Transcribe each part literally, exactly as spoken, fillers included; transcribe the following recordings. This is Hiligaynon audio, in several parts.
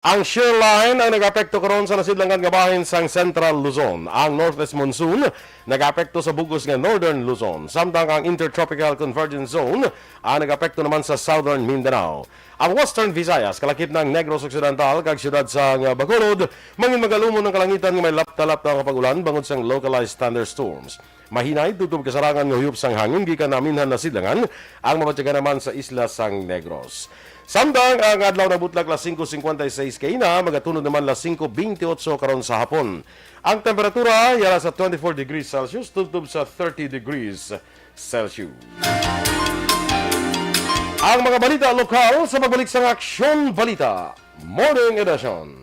Ang shear line ang nag-apekto karon sa nasidlangan nga bahin sang Central Luzon. Ang northwest monsoon nag-apekto sa bug-os nga Northern Luzon, samtang ang Intertropical Convergence Zone ang nag-apekto naman sa Southern Mindanao. Ang Western Visayas, kalakip na ang Negros Occidental kag siyudad sang Bacolod, mangin magalumon ang kalangitan nga may lapta-lapta nga pag-ulan bangod sang localized thunderstorms. Mahinay tubtob kasarangan nga huyop sang hangin gikan naminhan na sidlangan ang mabatyagan naman sa isla sang Negros. Samtang ang adlaw nagbutlak alas singko singkwenta y seis kaina, magatunod naman alas singko bentiocho karon sa hapon. Ang temperatura yara sa twenty-four degrees Celsius tubtob sa thirty degrees Celsius. Ang mga balita lokal sa pagbalik sang Aksyon Balita Morning Edition.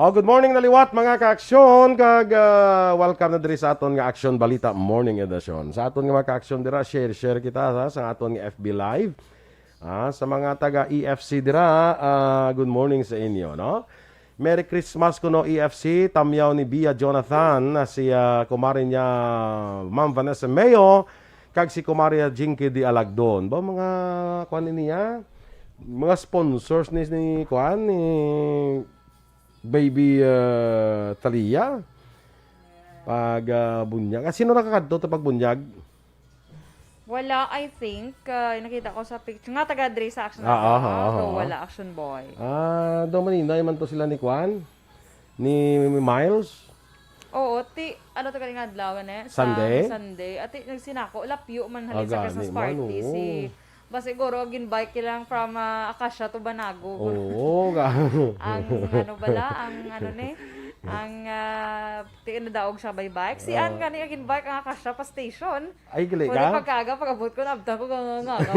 Oh, good morning na liwat, mga ka-aksyon, kag, ah, welcome na diri sa aton nga Aksyon Balita Morning Edition. Sa aton nga mga ka-aksyon dira, share, share kita, ha, sa aton nga F B Live. Ah, sa mga taga E F C dira, ah, good morning sa inyo, no? Merry Christmas kuno, E F C, tamyaw ni Bia Jonathan, na si, ah, kumare niya, Ma'am Vanessa Mayo, kag si Kumare Jinky Di Alagdon. Ba, mga, kuan niya? Mga sponsors ni, ni, kuan, ni Baby, ah, Thalia. Pag, ah, bunyag. Ah, sino nakakadto to pag bunyag? Wala, I think. Ah, nakita ko sa picture. Nga taga diri sa Action Ah, Boy. Ah, ah, ah, so, ah. Wala Action Boy. Ah, daw maninay man to sila ni kuan? Ni Miles? Oo, ti, ano to galing adlaw, ne? Sa Sunday? Sunday. Ati, nagsinako, lapyo man halin Ah, sa Christmas gani man, party. Oo. Si, ba siguro, gin-bike lang from, ah, Acacia to Banago. Oo, ga- Ang, ano bala, ang, ano ni? Ang, ah, ti, nadaog siya by bike. Si Ah. Ann gani, gin-bike ang Acacia pa station. Ay, gali Pwede ka? Pagkaaga, pag-abot ko, naabtan ko, nga, nga, nga.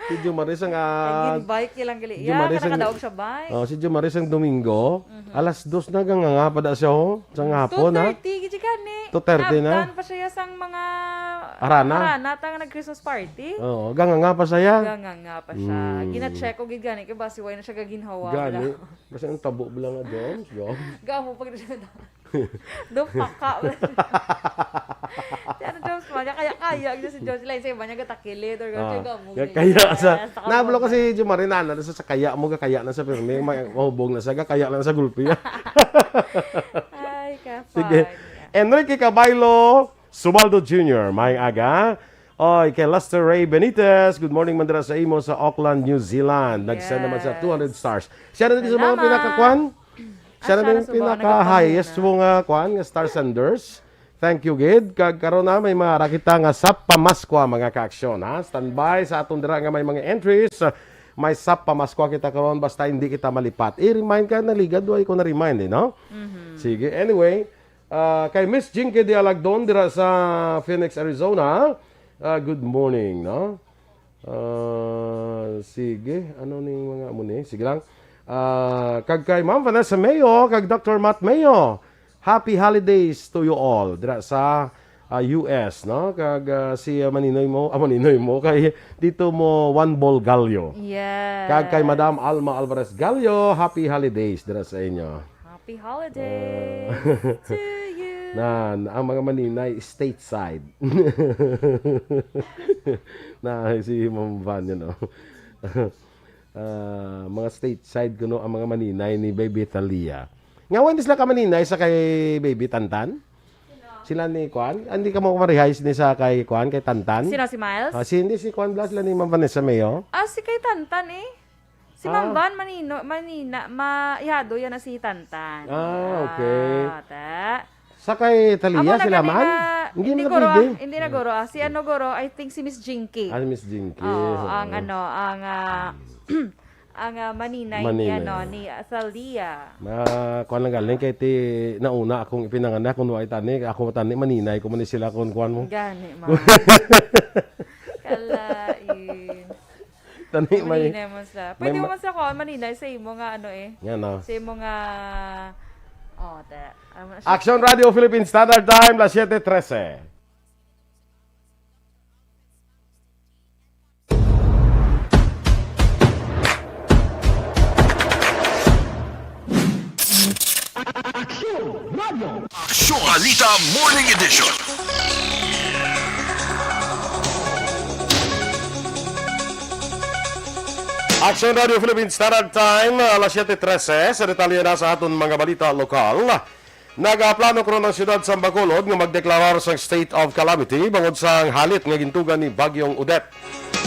Si Jumaris ang, ah, Ay, gin-bike niya lang gali. Jumaris ang, nakadaog siya bike. Oh, si Jumaris ang Domingo, Mhm. alas dos na, ganganga pa da siya, oh, sa Mm, hapon, ha? two thirty, gid gani. Two thirty na? Naabtan pa siya sang mga Arana? Arana, ta nga nag-Christmas party. Oo, ganganga pa siya. Ganganga pa siya. Mm. Gina-check ko, gid gani, kay basi way na siya gaginhawa, Gani. wala. Basta ang tabo lang nga, Joms, Joms. Gamo pag Doon, paka. Si ano, Joms, man, kaya-kaya, yun si Joms. Like, sa iba niya, gatakilid, or Ah, gano'n, gamo, kaya ganyan. Sa, Yes, nablo ko si Jomari na, ano, sa, sa kaya mo, gakaya na sa pirmi, may, mahubog na sa, gakaya lang sa gulpi. Ay, ka Sige. Enrique Cabaylo, Subaldo Junior, maayong aga. Oy, kay Lester Ray Benitez, good morning man dira sa imo sa Auckland, New Zealand. Nag-send naman sa Yes. two hundred stars. Siya na din sa mga Salamat. pinakakuan? Siya na Asya din na suba, pinaka-highest nagapamuna. mo nga, kuan, nga star senders. Thank you, gid. Kag karon na, may mga rakita nga sa pamaskwa, mga ka-aksyon, ha? Standby sa aton dira nga may mga entries. May sa pamaskwa kita karon, basta hindi kita malipat. I-remind ka, naligad, why ko na-remind, eh, no? Mhm. Sige, anyway. Ah, kay Miss Jinky Dialagdon, dira sa Phoenix, Arizona. Ah, good morning, no? Ah, sige, ano ning mga amo ni? Sige lang. Ah, kag kay Ma'am Vanessa Mayo, kag Doctor Matt Mayo. Happy holidays to you all dira sa, ah, U S, no? Kag, ah, si, ah, Maninoy mo, ah, Maninoy mo, kay dito mo Juan Bol Gallo. Yes. Kag kay Madam Alma Alvarez Gallo, happy holidays dira sa inyo. Happy holidays Ah. to you. Na, ang mga Maninay, stateside. Na, si Ma'am Van, you know. Ah, mga stateside kuno ang mga Maninay ni Baby Thalia. Nga, hindi sila ka Maninay sa kay Baby Tantan? Sila ni Kwan? Hindi ka mo marihay ni sa kay Kwan, kay Tantan? Sino, si Miles? Ah, si, hindi, si Kwan Blas, sila ni Ma'am Vanessa Mayo. Ah, si kay Tantan eh. Si Ah. Ma'am Van, manino, manina, ma, ihado yan na si Tantan. Ah, okay. Ah, ta. Sa kay Thalia, Amo na sila gani man? nga, Hindi hindi, man guro, pwede. ah, hindi na, guro, ah. Si ano, guro, I think si Miss Jinky. Ah, Miss Jinky. Oo, ang ano, ang, ah, ang, ah, maninay ni, Maninay. ano, ni, ah, Thalia. Ma, kuwan lang galing kay ti, nauna akong ipinanganak, kung wala tani, ako tani, maninay ko man ni sila kung kuwan mo. Gani, ma. Kalain. Tani, may, Maninay mo sa. may Pwede ma- mo sa kuwan, maninay sa imo nga, ano eh. Nga, no? Sa imo nga, oh, ta, ano siya? Action Radio Philippine Standard Time, las siete trece. Aksyon Balita Morning Edition. Aksyon Radio Philippine Standard Time, alas siyete trese. Sa detalye na sa aton mga balita lokal, nagaplano karon ang siyudad sa Bacolod nga magdeklarar sang state of calamity bangod sang halit nga gintuga ni Bagyong Odette.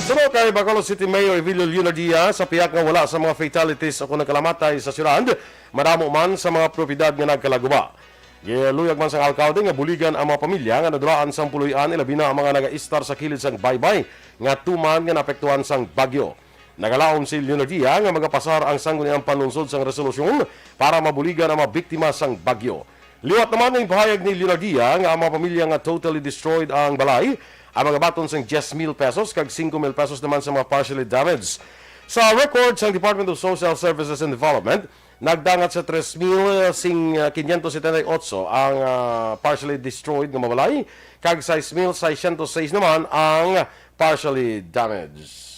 Suno kay Bacolod City Mayor Evelio Leonardia, sa pihak nga wala sa mga fatalities o kung nagkalamatay sa siyudad, madamo man sa mga propiedad nga nagkalaguba. Giluyag man sang alkalde nga buligan ang mga pamilya nga nadulaan sang puloy-an, ilabi na ang mga nagaistar sa kilid sang baybay nga tuman nga naapektuhan sang bagyo. Nagalaom si Leonardia nga magapasar ang sangguniang panlunsod sang resolusyon para mabuligan ang mga biktima sang bagyo. Liwat naman ang pahayag ni Leonardia nga ang mga pamilya nga totally destroyed ang balay, ang magabaton sang diyes mil pesos kag singko mil pesos naman sa mga partially damaged. Sa record sang Department of Social Services and Development, nagdangat sa tres mil quinientos setenta y ocho ang, ah, partially destroyed nga mga balay, kag sais mil seiscientos seis naman ang partially damaged.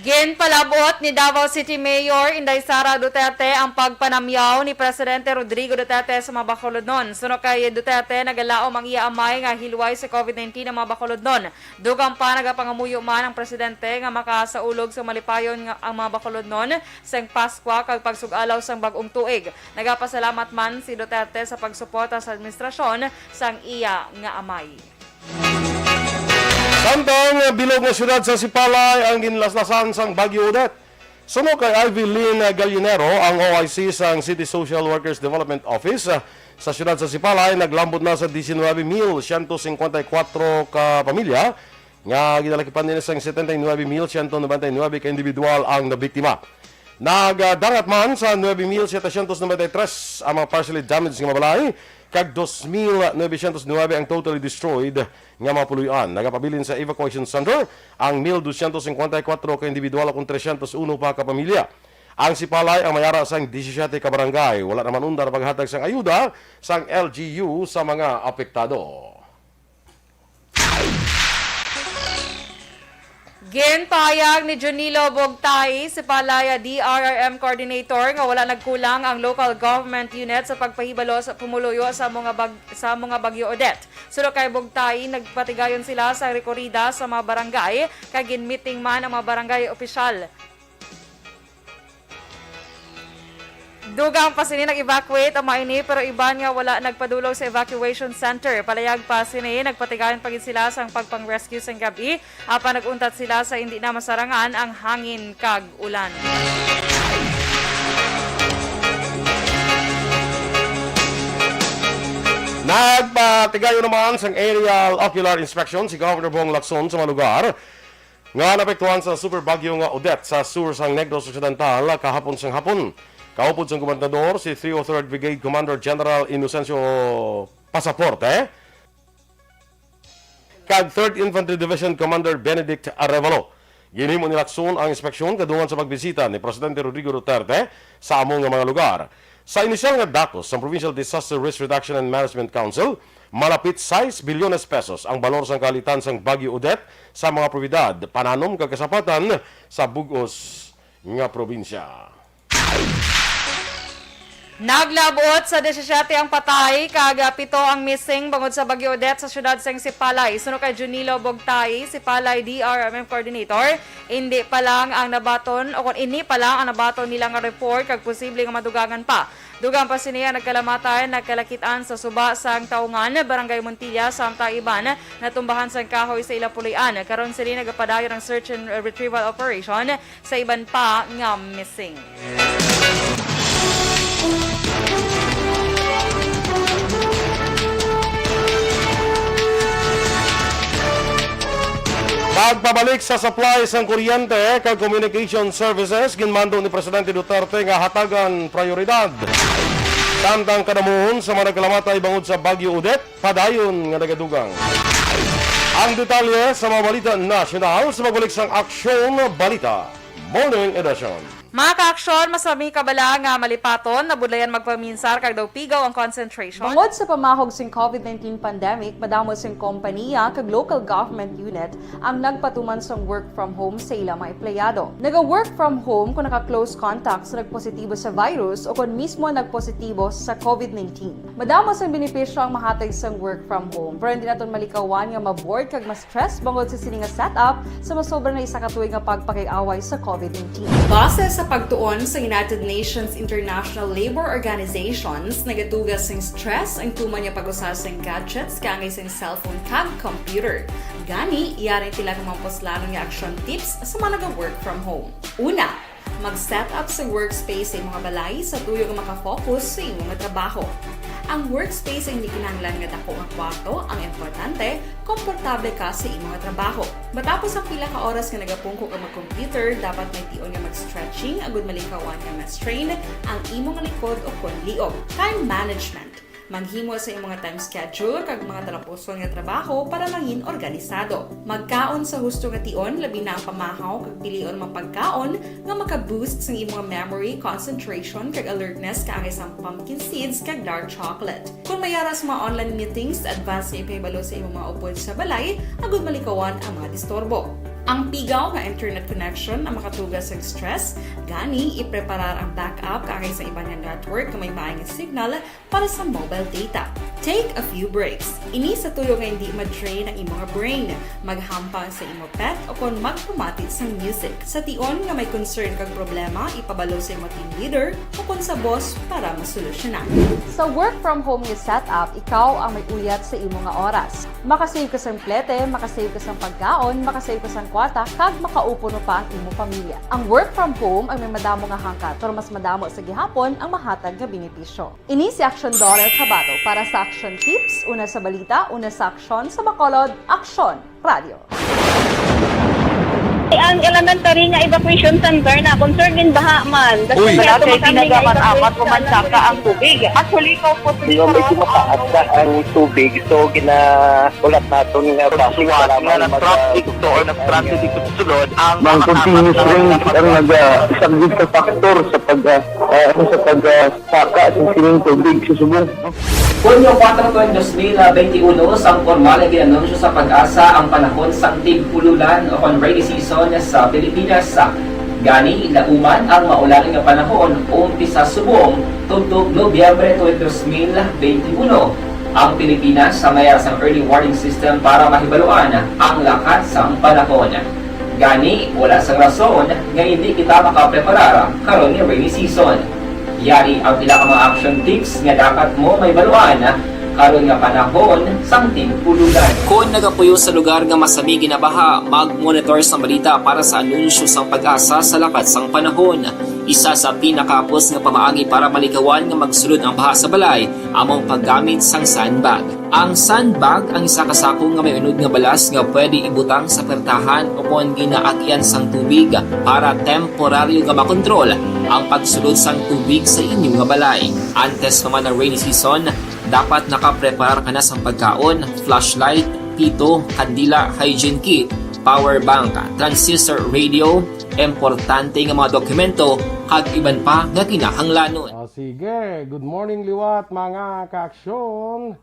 Ginpalabot ni Davao City Mayor Inday Sara Duterte ang pagpanamyaw ni Presidente Rodrigo Duterte sa mga Bacolodnon. Suno kay Duterte, nagalaom ang iya amay nga hilway sa covid nineteen ang mga Bacolodnon. Dugang pa, nagapangamuyo man ang presidente nga makasaulog sa malipayon nga ang mga Bacolodnon sang Paskwa kag pagsug-alaw sang bag-ong tuig. Nagapasalamat man si Duterte sa pagsuporta sa administrasyon sang iya nga amay. Samtang bilog nga siyudad sa Sipalay ang ginlaslasan sang Bagyo Odette. Suno kay Ivy Lynn Gallinero, ang O I C sang City Social Workers Development Office, ah, sa siyudad sa Sipalay, naglambot na sa diecinuebe mil ciento cincuenta y cuatro ka pamilya nga ginalakipan nila sang setenta y nuebe mil ciento noventa y nuebe ka individual ang nabiktima. Nagdangat man sa nuebe mil setecientos noventa y tres ang mga partially damaged nga mga balay, kag dos mil novecientos nuebe ang totally destroyed nga mga puloy-an. Nagapabilin sa evacuation center ang mil doscientos cincuenta y cuatro ka individual, kung trescientos uno pa ka pamilya. Ang Sipalay ang may ara sang disisyete ka barangay. Wala naman undar paghatag sang ayuda sang L G U sa mga apektado. Ginpahayag ni Junilo Bugtay, Sipalay D R R M Coordinator, nga wala nagkulang ang local government unit sa pagpahibalo sa pumuluyo sa mga bag-, sa mga Bagyo Odette. Suno kay Bugtay, nagpatigayon sila sa rekorida sa mga barangay, kag ginmiting man ang mga barangay opisyal. Dugang pa sini, nag-evacuate ang mga ini, pero iban nga wala nagpadulong sa evacuation center. Palayag pa sini, nagpatigayon pa gid sila sang pagpang-rescue sang gab-i, apan nag-untat sila sa hindi na masarangan ang hangin kag ulan. Nagpatigayon naman sang aerial ocular inspection si Governor Bong Lacson sa mga lugar nga naapektuhan sa Super Bagyo nga Odette sa sur sang Negros Occidental kahapon sang hapon. Kaupod sang gobernador, si three oh third Brigade Commander General Inocencio Pasaporte kag Third Infantry Division Commander Benedict Arevalo. Ginhimo ni Lacson ang inspeksyon kadungan sa pagbisita ni Presidente Rodrigo Duterte sa amo nga mga lugar. Sa inisyal nga datos sang Provincial Disaster Risk Reduction and Management Council, malapit sais bilyones pesos ang balor sang kahalitan sang Bagyo Odette sa mga propiedad, pananom kag kasapatan sa bug-os nga probinsya. Naglabot sa disisyete ang patay kag pito ang missing bangod sa Bagyo Odette sa siyudad sang Sipalay. Suno kay Junilo Bugtay, Sipalay D R R M Coordinator, indi pa lang ang nabaton, o kon ini pa lang ang nabaton nila nga report kag posible nga madugangan pa. Dugang pa sini ang nagkalamatan, nagkalakit-an sa suba sang Taungan, Barangay Montilla, samtang iban natumbahan sang kahoy sa ila puloy-an. Karon sini nagapadayon ang search and retrieval operation sa iban pa nga missing. Pagpabalik sa supply sang kuryente kag communication services, ginmando ni Presidente Duterte nga hatagan prioridad. Samtang kadamuhon sa mga nagkalamatay bangod sa Bagyo Odette, padayon nga nagadugang. Ang detalye sa mga balita nasyonal sa pagbalik sang Aksyon Balita Morning Edition. Mga kaaksyon, masami kabala nga malipaton, nabudlayan magpaminsar kag daw pigaw ang concentration. Bangod sa pamahog sing COVID nineteen pandemic, madamo sing kompaniya kag local government unit ang nagpatuman sang work from home sa ila mga empleyado. Naga-work from home kung naka-close contact sa nagpositibo sa virus o kon mismo nagpositibo sa COVID nineteen. Madamo sang benepisyo ang mahatag sang work from home, pero hindi naton malikawan nga ma-bored kag ma-stress bangod sa sini nga setup sa masobra na isa ka tuig nga pagpakig-away sa COVID nineteen. Base sa pagtuon sa United Nations International Labor Organizations, nagatuga sing stress ang tuman nga pag-usa sing gadgets kaangay sing cellphone kag computer. Gani, yari ang pila ka mga puslanon nga action tips sa mga naga-work from home. Una, mag-set up sa workspace sa imong balay sa tuyo nga makafocus sa imong trabaho. Ang workspace ay hindi kinahanglan nga dako nga kwarto, ang importante, komportable ka sa imong trabaho. Matapos ang pila ka oras nga nagapungko ka mag-computer, dapat may tion nga mag-stretching agud malikawan nga ma-strain ang imong likod o kon liog. Time management. Maghimo sa imong time schedule kag mga talapuson nga trabaho para mangin organisado. Magkaon sa husto nga tion, labi na ang pamahaw kag pilion mga pagkaon nga maka-boost sang imong memory, concentration, kag alertness kaangay sang pumpkin seeds kag dark chocolate. Kung may ara sa mga online meetings, advance nga ipahibalo sa imong mga upod sa balay agud malikawan ang mga disturbo. Ang pigaw nga internet connection ang makatuga sang stress, gani ipreparar ang backup kaangay sa iban nga network nga may maayong signal para sa mobile data. Take a few breaks. Ini sa tuyo nga hindi ma-drain ang imong brain. Maghampang sa imo pet o kon magpamati sang music. Sa tion nga may concern kag problema, ipabalo sa imo team leader o kon sa boss para masolusyonan. Sa work from home nga setup, ikaw ang may uyat sa imo nga oras. Makasave ka sang plete, makasave ka sang pagkaon, makasave ka sang kwarta, kag makaupuno pa ang imo pamilya. Ang work from home ay may madamo nga hangkat, pero mas madamo sa gihapon ang mahatag nga benepisyo. Ini si Aksyon Doral Cabato para sa Aksyon Tips, una sa balita, una sa aksyon, sa Bacolod, Aksyon Radio. Ang elementary nga evacuation center na concern din baha man. Uy. Wala kay tinaga man amat ko man saka ang tubig. Actually, ikaw po sa medyo mataas na ang tubig. So, gina-, ulat naton nga basic nga nag-traffic to or nag-traffic to sulod ang mga continuous rain ang nagasaglit sa factor sa pag, ah, ah, ano, sa pag, ah, saka sa sining tubig sa subong. Hunyo kuwatro, dos mil benti uno, sang pormal nga gin-anunsyo sa PAGASA ang panahon sang tig-ululan o kon rainy season sa Pilipinas. Gani, lauman ang maulan nga panahon umpisa subong tubtob Nobyembre twenty, dos mil benti uno. Ang Pilipinas sa may sang early warning system para mahibaluan ang lakat sang panahon. Gani, wala sang rason nga hindi kita makapreparar karon nga rainy season. Yari ang pila ka mga action tips nga dapat mo mahibaluan karon nga panahon sang tig-ululan. Kon nagapuyo sa lugar nga masami ginabaha, mag-monitor sang balita para sa anunsyo sang PAGASA sa lakat sang panahon. Isa sa pinakahapos nga pamaagi para malikawan nga magsulod ang baha sa balay amo ang paggamit sang sandbag. Ang sandbag ang isa ka sako nga may unod nga balas nga pwede ibutang sa pertahan o kon ginaagian sang tubig para temporaryo nga makontrol ang pagsulod sang tubig sa inyo nga balay. Antes pa man ang rainy season, dapat nakapreparar ka na sang pagkaon, flashlight, pito, kandila, hygiene kit, power bank, transistor radio, importante nga mga dokumento, kag iban pa nga kinahanglanon. Ah, sige. Good morning, liwat, mga kaaksyon.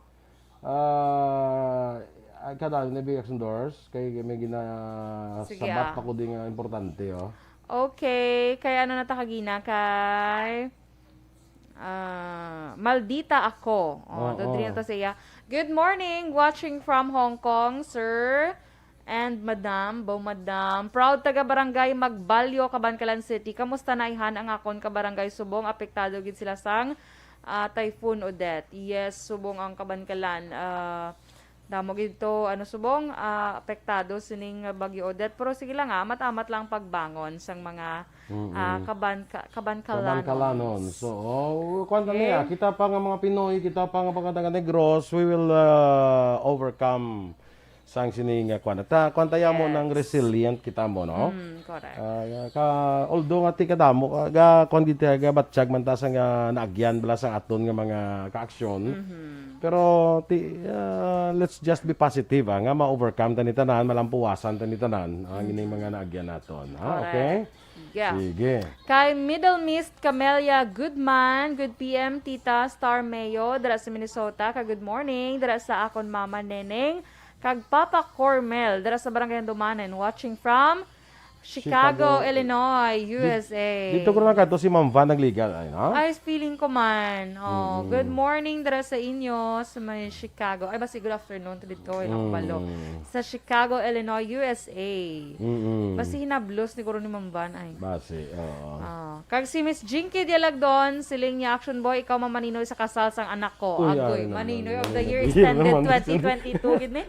Ah, ay, kada, nabigay sa doors, kay may gina-, Sige, sabat ah. pa ko din nga importante, oh. Okay, kay ano na ta kagina, kay, ah, Maldita Ako. Oh, Oo. Dodri na to sa iya. "Good morning, watching from Hong Kong, sir and madam, bo madam. Proud taga Barangay Magbalyo, Kabankalan City. Kamusta na ihan ang akon ka barangay subong? Apektado gid sila sang, ah, Typhoon Odette." Yes, subong ang Kabankalan. Ah, damo gid to, ano, subong, ah, apektado sining Bagyo Odette. Pero sige lang, ah, amat-amat lang pagbangon sang mga, Mm-mm. ah, kaban-, ka-, Kabankalanon. Kabankalanon. So, oh, kwan na Okay. niya. Kita pa nga mga Pinoy, kita pa nga mga taga Negros, we will, ah, overcome sang sini nga kwan. Ta, kwan ta ya mo Yes. nang resilient kita mo, no? Mm, correct. Ah, ka, although nga ti kadamo, ka, ga, kwan gid, ga batyag man ta sa nga naagyan bala sa aton nga mga kaaksyon. Mhm. Pero ti, ah, let's just be positive, ah, nga ma-overcome ta ni tanan, malampuwasan ta ni tanan ang ining mga naagyan naton, ha? Correct. Okay? Yeah. Sige. Kay Middle Mist Camelia Goodman, good P M, Tita Star Mayo, dira sa Minnesota, ka good morning, dira sa akon Mama Neneng, kag Papa Cormel, dira sa Barangay Handumanan, watching from Chicago, Chicago. Illinois, Di-, U S A. Dito ko naman kadto si Ma'am Van nagligal, ay, no? Ay, feeling ko man. Oh, Mm-mm. good morning dira sa inyo, sa may Chicago. Ay, basi good afternoon to dito, ilang Mm. balo. Sa Chicago, Illinois, U S A. Mm-mm. Basi hinablos ni guro ni Ma'am Van, ay. Basi, oo. Ah, kag si Miss Jinky Dialagdon, siling niya, "Action boy, ikaw mamaninoy sa kasal sang anak ko." Uy, Agoy, ari naman. Maninoy of the Year Hindi extended naman. twenty twenty-two, gid ni?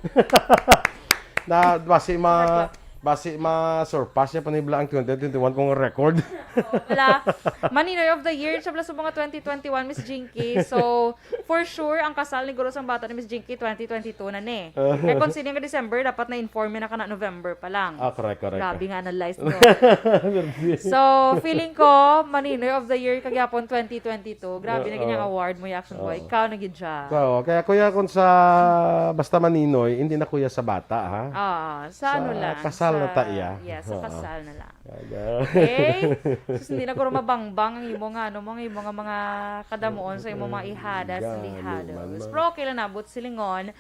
Na, basi ma-, Nagla- basi ma-surpass niya pa ni bala ang twenty twenty-one kung record. Wala. Maninoy of the Year, siya pala sa mga twenty twenty-one, Miss Jinky. So, for sure, ang kasal ni guro sang bata ni Miss Jinky, twenty twenty-two na ni. Kaya kung sino nga December, dapat na-inform na ka na November pa lang. Ah, correct, correct. Grabe nga analyze mo. Grabe. So, feeling ko, Maninoy of the Year kagyapon twenty twenty-two. Grabe na Oo. gid ang award mo, Action Boy. Oo. Ikaw na gid siya. Oo, kaya kuya, kung sa basta Maninoy, hindi na kuya sa bata, ha? Ah, sa Sa ano lang, kasal na sa, ta iya. yeah, sa Oo. kasal na lang. Aga. Okay? Sus, hindi na guro mabangbang ang imo nga, ano mo, ang imo nga mga kadamuon sa imo mga ihadas and Gani man, ihados. ma. Pero okay lang na, but silingon,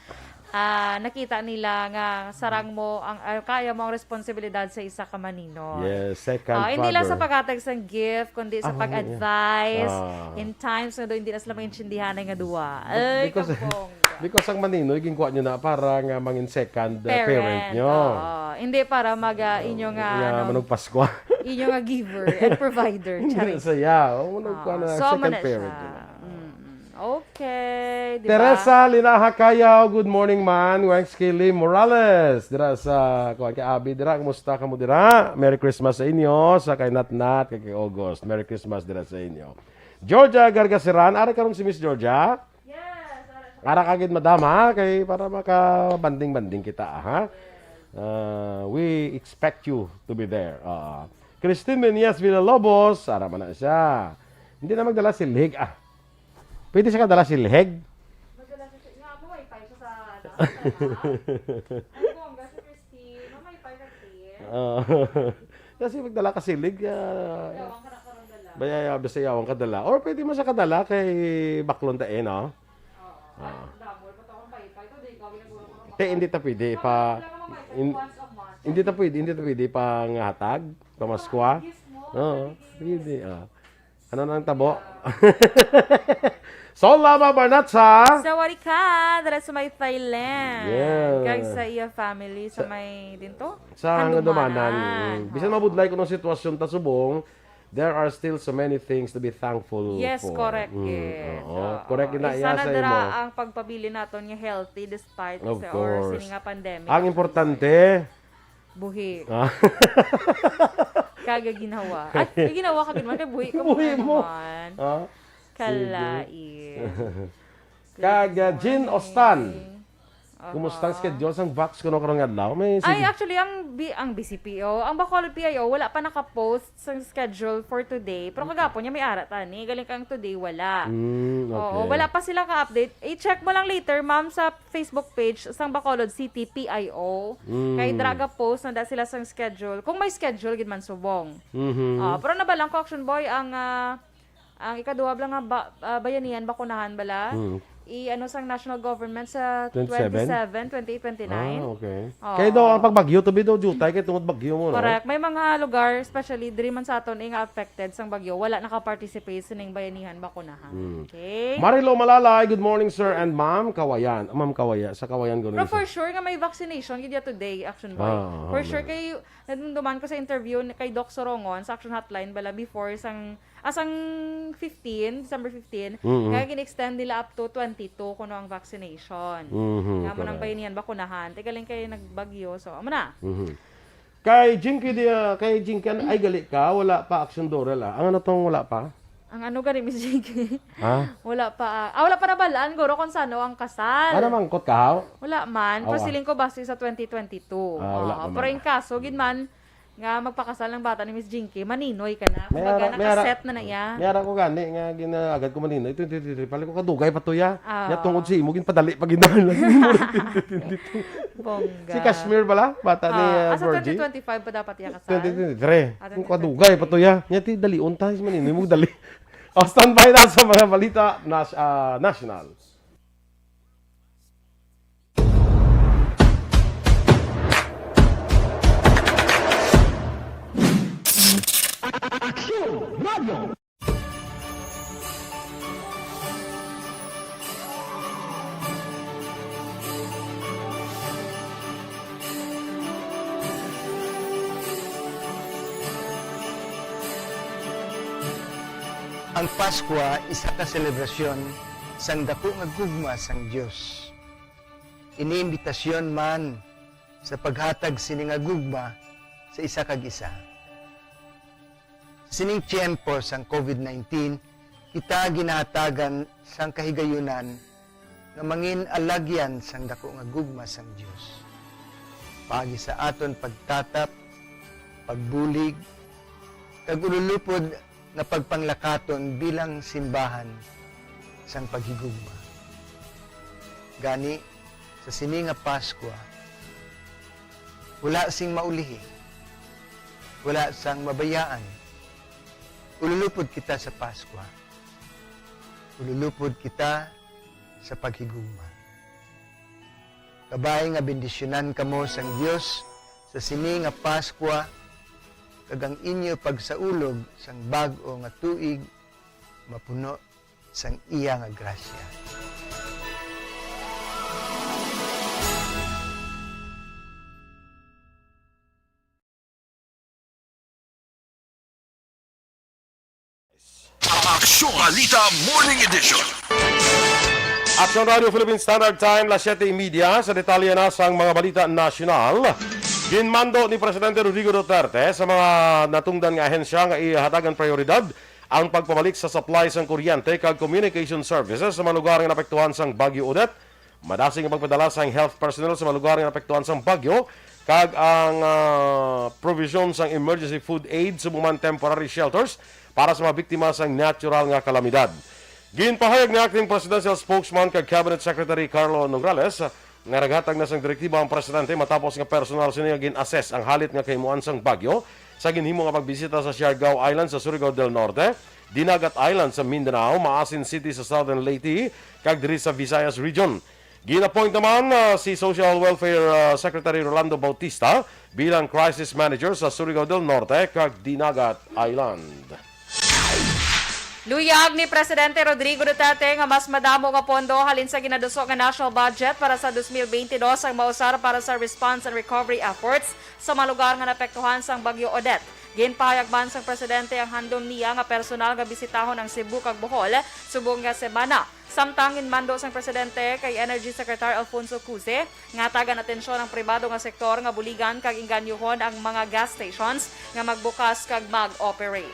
ah, nakita nila nga sarang mo ang, ah, kaya mo ang responsibilidad sa isa ka maninoy. Yes, second Ah, hindi lang sa father. paghatag sang gift, kundi sa Ah, pag-advise yeah. Ah. in times nga daw hindi na sila maintindihan nga duwa. Ay, Because, kabongga. because ang maninoy, ginkuha niyo na para nga mangin second, uh, parent Parent, niyo. oo. Hindi para mag, ah, inyo nga, Nga, ano, manong Paskwa. inyo nga giver and provider. Hindi Charis. sa iya. Oh, manong Ah, kuha na, so, second mana parent siya. niyo na. Mm-mm. Okay, di ba? Teresa Linaha Kayaw, good morning, man. Wanks Kili Morales, dira sa, kuwan, kay Abi, dira, kumusta kamo dira? Merry Christmas sa inyo, sa kay Nat Nat, kay, kay August. Merry Christmas dira sa inyo. Georgia Gargaseran, ari karon si Miss Georgia? Yes, ara siya. Ara ka gid, madam, ha? Kay para makabanding-banding kita, ha? Uh, we expect you to be there. Uh, Christine Meneas Villalobos, ara man na siya. Hindi na magdala si Lig, ah. Pwede siya kadala silhig? Magdala siya, nga, may wifi siya sa, ano, sa, ay, bongga si Christine. May wifi ka, Christine. Ah. Kasi magdala ka silhig, ah, Yawan ka na karon dala. Baya, ya, basta yawan ka dala. Or pwede mo siya kadala kay baklon ta, eh, no? Oo. Ah. Ay, double pa to akong wifi. Ito, di ikaw, ginagawa ko ng Te, hindi ta pwede Wala, pa, wala ka ng wifi in-, once a month. hindi ta pwede, hindi ta pwede panghatag, pamaskwa. Gifts mo, Oo, free gifts. Pwede, ah. Ano na ang tabo? Sol Lama Barnatsa. Sawadee ka, dala sa may Thailand. Yes. Kag sa iya family, sa Sa, may din to? sa Handumanan. Handumanan. Mm. Bisan Oo. mabudlay kuno sitwasyon ta subong, there are still so many things to be thankful Yes, for. correct, Mm, yes. oo. Oo. Correct na Isa iya na sa dira imo. ang pagpabilin naton nga healthy despite Of sa or course. sini nga pandemic. Ang importante, Buhi. Ah. Kaga ginawa. Ay, may ginawa ka gid man. Kay buhi ka Buhi muna mo. naman. Ah? Kalain. Sige. Kaga Jean Ostan. Aha. Kumusta ang schedule sang vax kuno karong adlaw? May Ay, sige. actually, ang B-, ang B C P O, ang Bacolod P I O, wala pa naka-post sang schedule for today. Pero Okay. kagapon niya may ara tani. Galing kang today, wala. Mm, Oo, okay. wala pa sila ka-update. I-check mo lang later, ma'am, sa Facebook page sang Bacolod City P I O. Mm. Kay dira ga-post na da sila sang schedule. Kung may schedule gid man subong. Mhm. Ah, pero nabalang ko, Action Boy, ang, ah, ang ikaduha bala nga ba-, ah, bayanihan bakunahan bala. Mm. I-ano sang national government sa Twenty-seven? twenty-seven, twenty-eight, twenty-nine. Ah, okay. Oo. Kay daw ang pagbagyo, to be daw jutay kay tungod bagyo mo, no? Correct. May mga lugar, especially diri man sa aton, eh, nga affected sang bagyo, wala naka-participate sining bayanihan bakunahan. Mm. Okay? Marilo Malalay, good morning, sir and ma'am. Kawayan. Ma'am Kawaya, sa Kawayan, gano'n Pero for siya. sure nga may vaccination gid ya today, Action Boy. Ah, For ah, sure, man. kay nadumduman ko sa interview ni, kay Doc Sorongon sa Action Hotline bala before sang, ah, sang fifteen, December fifteen, Mm-mm. nga gin-extend nila up to twenty-two kuno ang vaccination. Mhm, Nga mo nang correct. bayanihan bakunahan. Tigaling kay nagbagyo. So, amo na. Mhm. Kay Jinky di, ah, kay Jinky, ay gali ka, wala pa Action Dorel, ah. Ang ano tong wala pa? Ang ano gani, Miss Jinky? Ha? Wala pa, ah, ah, wala pa nabalaan, guro, kung sano ang kasal. Ano, mangkot ka, haw? Wala man. Aw, pero ah. Siling ko base sa twenty twenty-two. Ah, wala Ah, pa man. Pero in kaso, gid man, nga magpakasal ng bata ni Miss Jinky, maninoy ka na. May Kumbaga, ara-, may ara-, nakaset na na iya. may ara ko gani nga ginaagad ko maninoy. Twenty twenty-three, pala ko kadugay pa to, ya. Ah. Nya tungod si imo, ginpadali pa gid na lang. Bongga. Si Kashmir pala, bata ni, Ah, ah, asa Virgie? twenty twenty-five pa dapat iya kasal? Twenty twenty-three. Ah, Kung twenty twenty-three. kadugay pa to, ya. Nya ti dalion ta, si maninoy mo dali. O, standby na sa mga balita nas-, ah, national. Aksyon Radio. Ang Paskwa isa ka selebrasyon sang daku nga gugma sang Dios. Ini imbitasyon man sa paghatag sini nga gugma sa isa kag isa. Sa sining tiyempo sang covid nineteen, kita ginahatagan sang kahigayunan nga mangin alagyan sang daku nga gugma sang Dios, paagi sa aton pagtatap, pagbulig, kag ululupod nga pagpanglakaton bilang simbahan sang paghigugma. Gani, sa sini nga Paskwa, wala sing maulihi, wala sang mabayaan. Ululupod kita sa Paskwa. Ululupod kita sa paghigugma. Kabay nga bendisyonan kamo sang Dios sa sini nga Paskwa, kag ang inyo pagsaulog sang bag-o nga tuig mapuno sang iya nga grasya. Aksyon Balita Morning Edition. Aksyon Radio Philippine Standard Time, las siyete y media. Sa detalye na sang mga balita nasyonal, ginmando ni Presidente Rodrigo Duterte sa mga natungdan nga ahensya nga ihatagan prioridad ang pagpabalik sa supply sang kuryente kag communication services sa mga lugar nga naapektuhan sang Bagyo Odette. Madasig nga pagpadala sang health personnel sa mga lugar nga naapektuhan sang bagyo kag ang, ah, provision sang emergency food aid subong man temporary shelters para sa mga biktima sang natural nga kalamidad. Ginpahayag ni Acting Presidential Spokesman kag Cabinet Secretary Carlo Nograles nga naghatag na sang direktiba ang presidente matapos nga personal sini nga gin-assess ang halit nga kahimuan sang bagyo sa ginhimo nga pagbisita sa Siargao Island sa Surigao del Norte, Dinagat Island sa Mindanao, Maasin City sa Southern Leyte, kag diri sa Visayas Region. Gin-appoint naman, ah, si Social Welfare, ah, Secretary Rolando Bautista bilang Crisis Manager sa Surigao del Norte kag Dinagat Island. Luyag ni Presidente Rodrigo Duterte nga mas madamo nga pondo halin sa ginaduso nga national budget para sa dos mil bente dos ang mausar para sa response and recovery efforts sa mga lugar nga naapektuhan sang Bagyo Odette. Ginpahayag man sang presidente ang handom niya nga personal nga bisitahon ang Cebu kag Bohol subong nga semana. Samtang ginmando sang presidente kay Energy Secretary Alfonso Cuze nga hatagan atensyon ang pribado nga sektor nga buligan kag engganyohon ang mga gas stations nga magbukas kag mag-operate.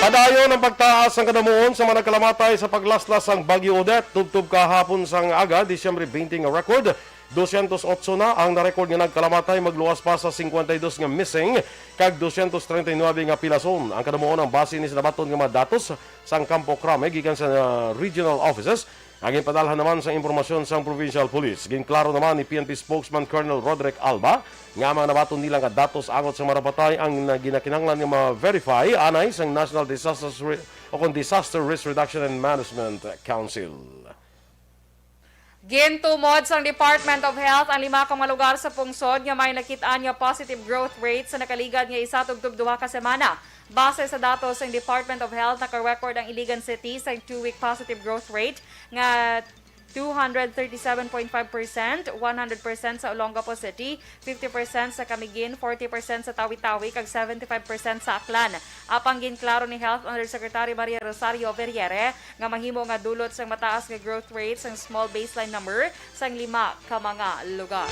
Padayon ang pagtaas sang kadamuon sa mga nagkalamatay sa paglaslas sang Bagyo Odette. Tubtob kahapon sang aga, Disyembre twenty nga record, dosyentos otso na ang na-record nga nagkalamatay, magluwas pa sa cincuenta y dos nga missing kag dosyentos treinta y nuebe nga pilason. Ang kadamuon ang base ni sa nabaton nga mga datos sang Kampo Krame gikan sa, uh, regional offices. Ang ginpadalhan naman sang impormasyon sang Provincial Police. Ginklaro naman ni P N P spokesman Colonel Roderick Alba nga ang mga nabaton nila nga datos angot sa mga napatay ang na-, ginakinahanglan nga ma-verify anay sang National Disaster Re-, o kon Disaster Risk Reduction and Management Council. Gintumod sang Department of Health ang lima ka mga lugar sa pungsod nga may nakit-an nga positive growth rate sa nakaligad nga isa tubtob duha ka semana. Base sa datos sang Department of Health, naka-record ang Iligan City sang two-week positive growth rate nga two hundred thirty-seven point five percent, one hundred percent sa Olongapo City, fifty percent sa Camiguin, forty percent sa Tawi-Tawi, kag seventy-five percent sa Aklan. Apang ginklaro ni Health Undersecretary Maria Rosario Verriere nga mahimo nga dulot sang mataas nga growth rate sang small baseline number sang lima ka mga lugar.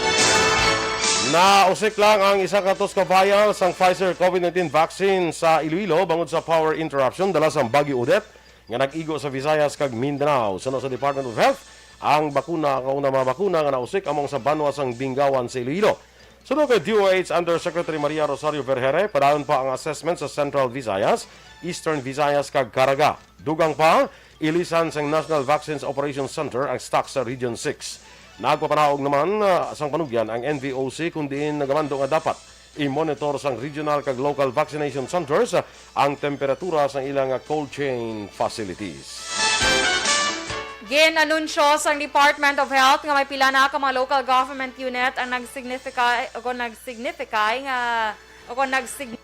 Nausik lang ang isa ka tos ka vial sang Pfizer COVID nineteen vaccine sa Iloilo bangod sa power interruption dala sang Bagyo Odette. nga nag-igo sa Visayas kag Mindanao. Suno sa Department of Health, ang bakuna, kauna mga bakuna nga nausik amo sa banwa sang Bingawan sa Iloilo. Suno kay D O H Undersecretary Maria Rosario Vergere, padayon pa ang assessment sa Central Visayas, Eastern Visayas kag Caraga. Dugang pa, ilisan sang National Vaccines Operations Center ang stock sa Region six. Nagpapanaog naman, ah, sang panugyan ang N V O C, kun diin nagamando nga dapat i-monitor sang regional kag local vaccination centers, ah, ang temperatura sang ilang, ah, cold chain facilities. Gin-anunsyo sang Department of Health nga may pila na ka mga local government unit ang nagsignify o kon nagsignify nga o kon nagsig-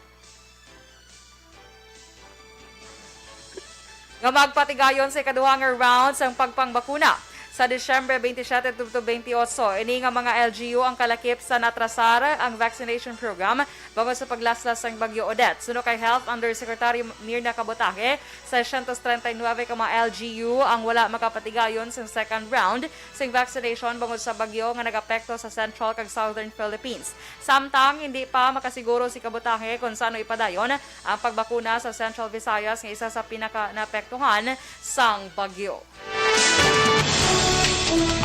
nga magpatigayon sa ikaduha nga round sang pagpangbakuna sa Disyembre twenty-seven to twenty-eight. Ini nga mga L G U ang kalakip sa natrasar ang vaccination program bangod sa paglaslas sang Bagyo Odette. Suno kay Health Undersecretary Mirna Kabotaje, seiscientos treinta y nueve ka mga L G U ang wala makapatigayon sang second round sing vaccination bangod sa bagyo nga nagapekto sa Central kag Southern Philippines. Samtang hindi pa makasiguro si Kabotaje kon sano ipadayon ang pagbakuna sa Central Visayas nga isa sa pinaka naapektuhan sang bagyo.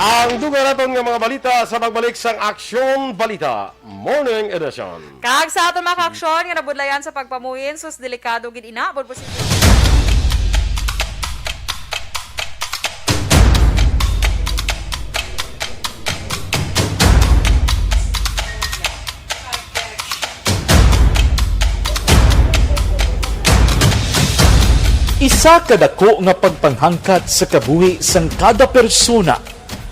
Ang dugang naton nga mga balita sa pagbalik sang Aksyon Balita Morning Edition. Kag sa aton mga kaaksyon nga nabudlayan sa pagpamuhin, sus, delikado gid ina, bud po si Isa ka dako nga pagpanghangkat sa kabuhi sang kada persona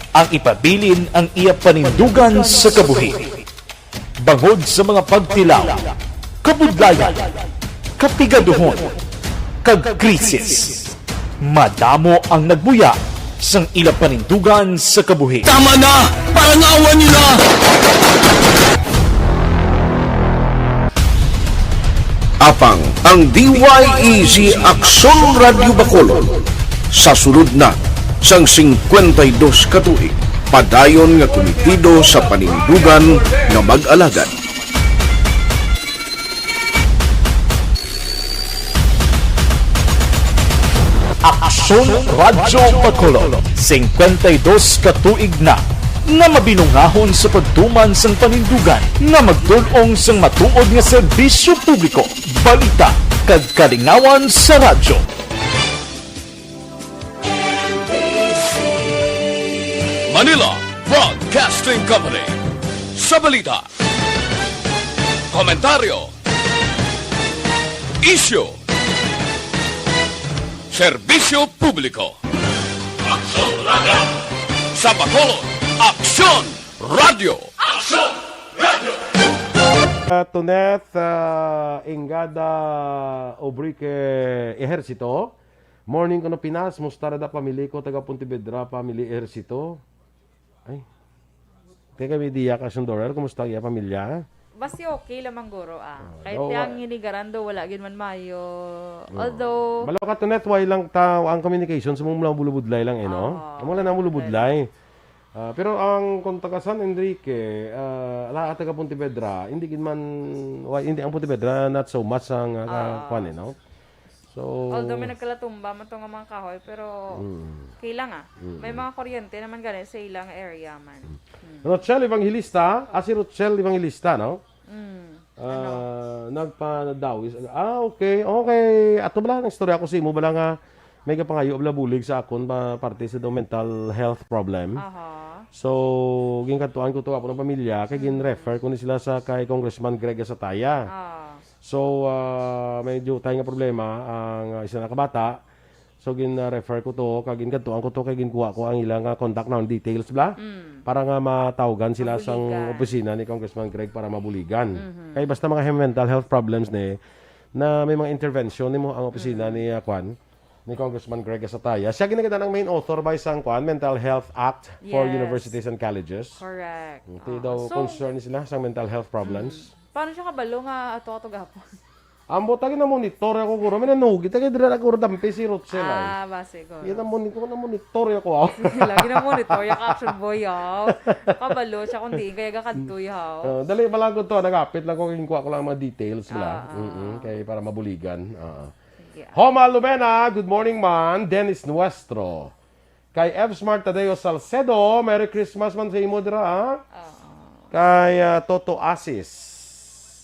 ang ipabilin ang iya panindugan sa kabuhi. Bangod sa mga pagtilaw, kabudlayan, kapigaduhon, kag krisis, madamo ang nagbuya sang ila panindugan sa kabuhi. Tama na! Parangawan niyo na! Apang ang D Y E G Aksyon Radyo Bacolod sa sulod na sang singkwenta y dos ka tuig, padayon nga kumitido sa panindugan nga mag-alagad. Aksyon Radyo Bacolod, singkwenta y dos ka tuig na nga mabinungahon sa pagtuman sang panindugan nga magtul-ong sang matuod nga serbisyo publiko, balita, kag kalingawan sa radyo. Manila Broadcasting Company. Sa balita, komentaryo, isyu, serbisyo publiko. Aksyon Radyo. Sa Bacolod, Aksyon Radyo. Aksyon Radyo. Ah, Tuneth, ah, Ingada Obrique Ejercito. Morning kuno Pinas, musta ra da pamili ko, taga Pontevedra, family Ejercito. Ay. Teka, may diya ka, Sundora, kumusta ang iya pamilya? Basi okay lamang, guro, ah. Ah, Kahit daw, yang wa- hinigarando, wala gid man mayo. Oo. Although Balo ka, Tuneth, way lang ta, ang communication sa mga bulubudlay lang, eh, no? Oo. Ang mga lang bulubudlay. Ah, pero ang kung taga San Enrique, ah, ala, taga Pontevedra, hindi gid man, wa-, hindi ang Pontevedra, not so much ang, ah, Oo. kwan, eh, no? So, Although may nagkalatumba man to nga mga kahoy, pero Mm. okay lang, ah. Mm. May mga kuryente naman gani sa ilang area man. Mm. Mm. Rochelle Evangelista, ah, si Rochelle Evangelista, no? Mm. Ah, Ano? nagpadawis. Ah, okay, okay. Ato bala, ang istorya ko sa imo bala nga may kapangayo bala bulig sa akon pa, parte sa daw mental health problem. Aha. So, ginkadtuan ko to ako ng pamilya, kay Mm. gin-refer ko ni sila sa kay Congressman Greg Asataya. Ah. So, ah, may diutay nga problema ang, ah, isa na ka bata. So, gin-refer ko to, kag ginkadtuan ko to, kay ginkuha ko ang ilang, ah, contact na details bala, Mm. para nga matawgan sila sang Mabuligan. opisina ni Congressman Greg para mabuligan. Mhm. Kay basta mga he-, mental health problems ni, na may mga intervention nimo ang opisina Mm. ni, ah, kwan, ni Congressman Greg Asataya. Siya ginagadaan ang main author by sang kwan, Mental Health Act for Yes. Universities and Colleges. Correct. Ito Ah, daw so, concern sila sa mental health problems. Mm. Paano siya kabalo nga ato-ato gapon? Ang buta, gina-monitor ako, guro. May nanugi, taga dira ako, dampi si Rochelle, ay. Ah, ba, siguro. Gina-moni-, ko, na-monitor ako, ah. Sige lang, gina-monitor yung action boy, ah. Kabalo siya kung diin, kaya gakadtoy, ha. Ah, dali, malagot to, nagapit lang ko, kinuha ko lang ang mga details nila. Ah, ah. Mm-mm, kay para mabuligan. Ah. Yeah. Homa Lumena, good morning man. Dennis Nuestro. Kay F Smart Tadeo Salcedo, Merry Christmas man sa imo dira, ha? Oo. Kay, ah, Toto Asis.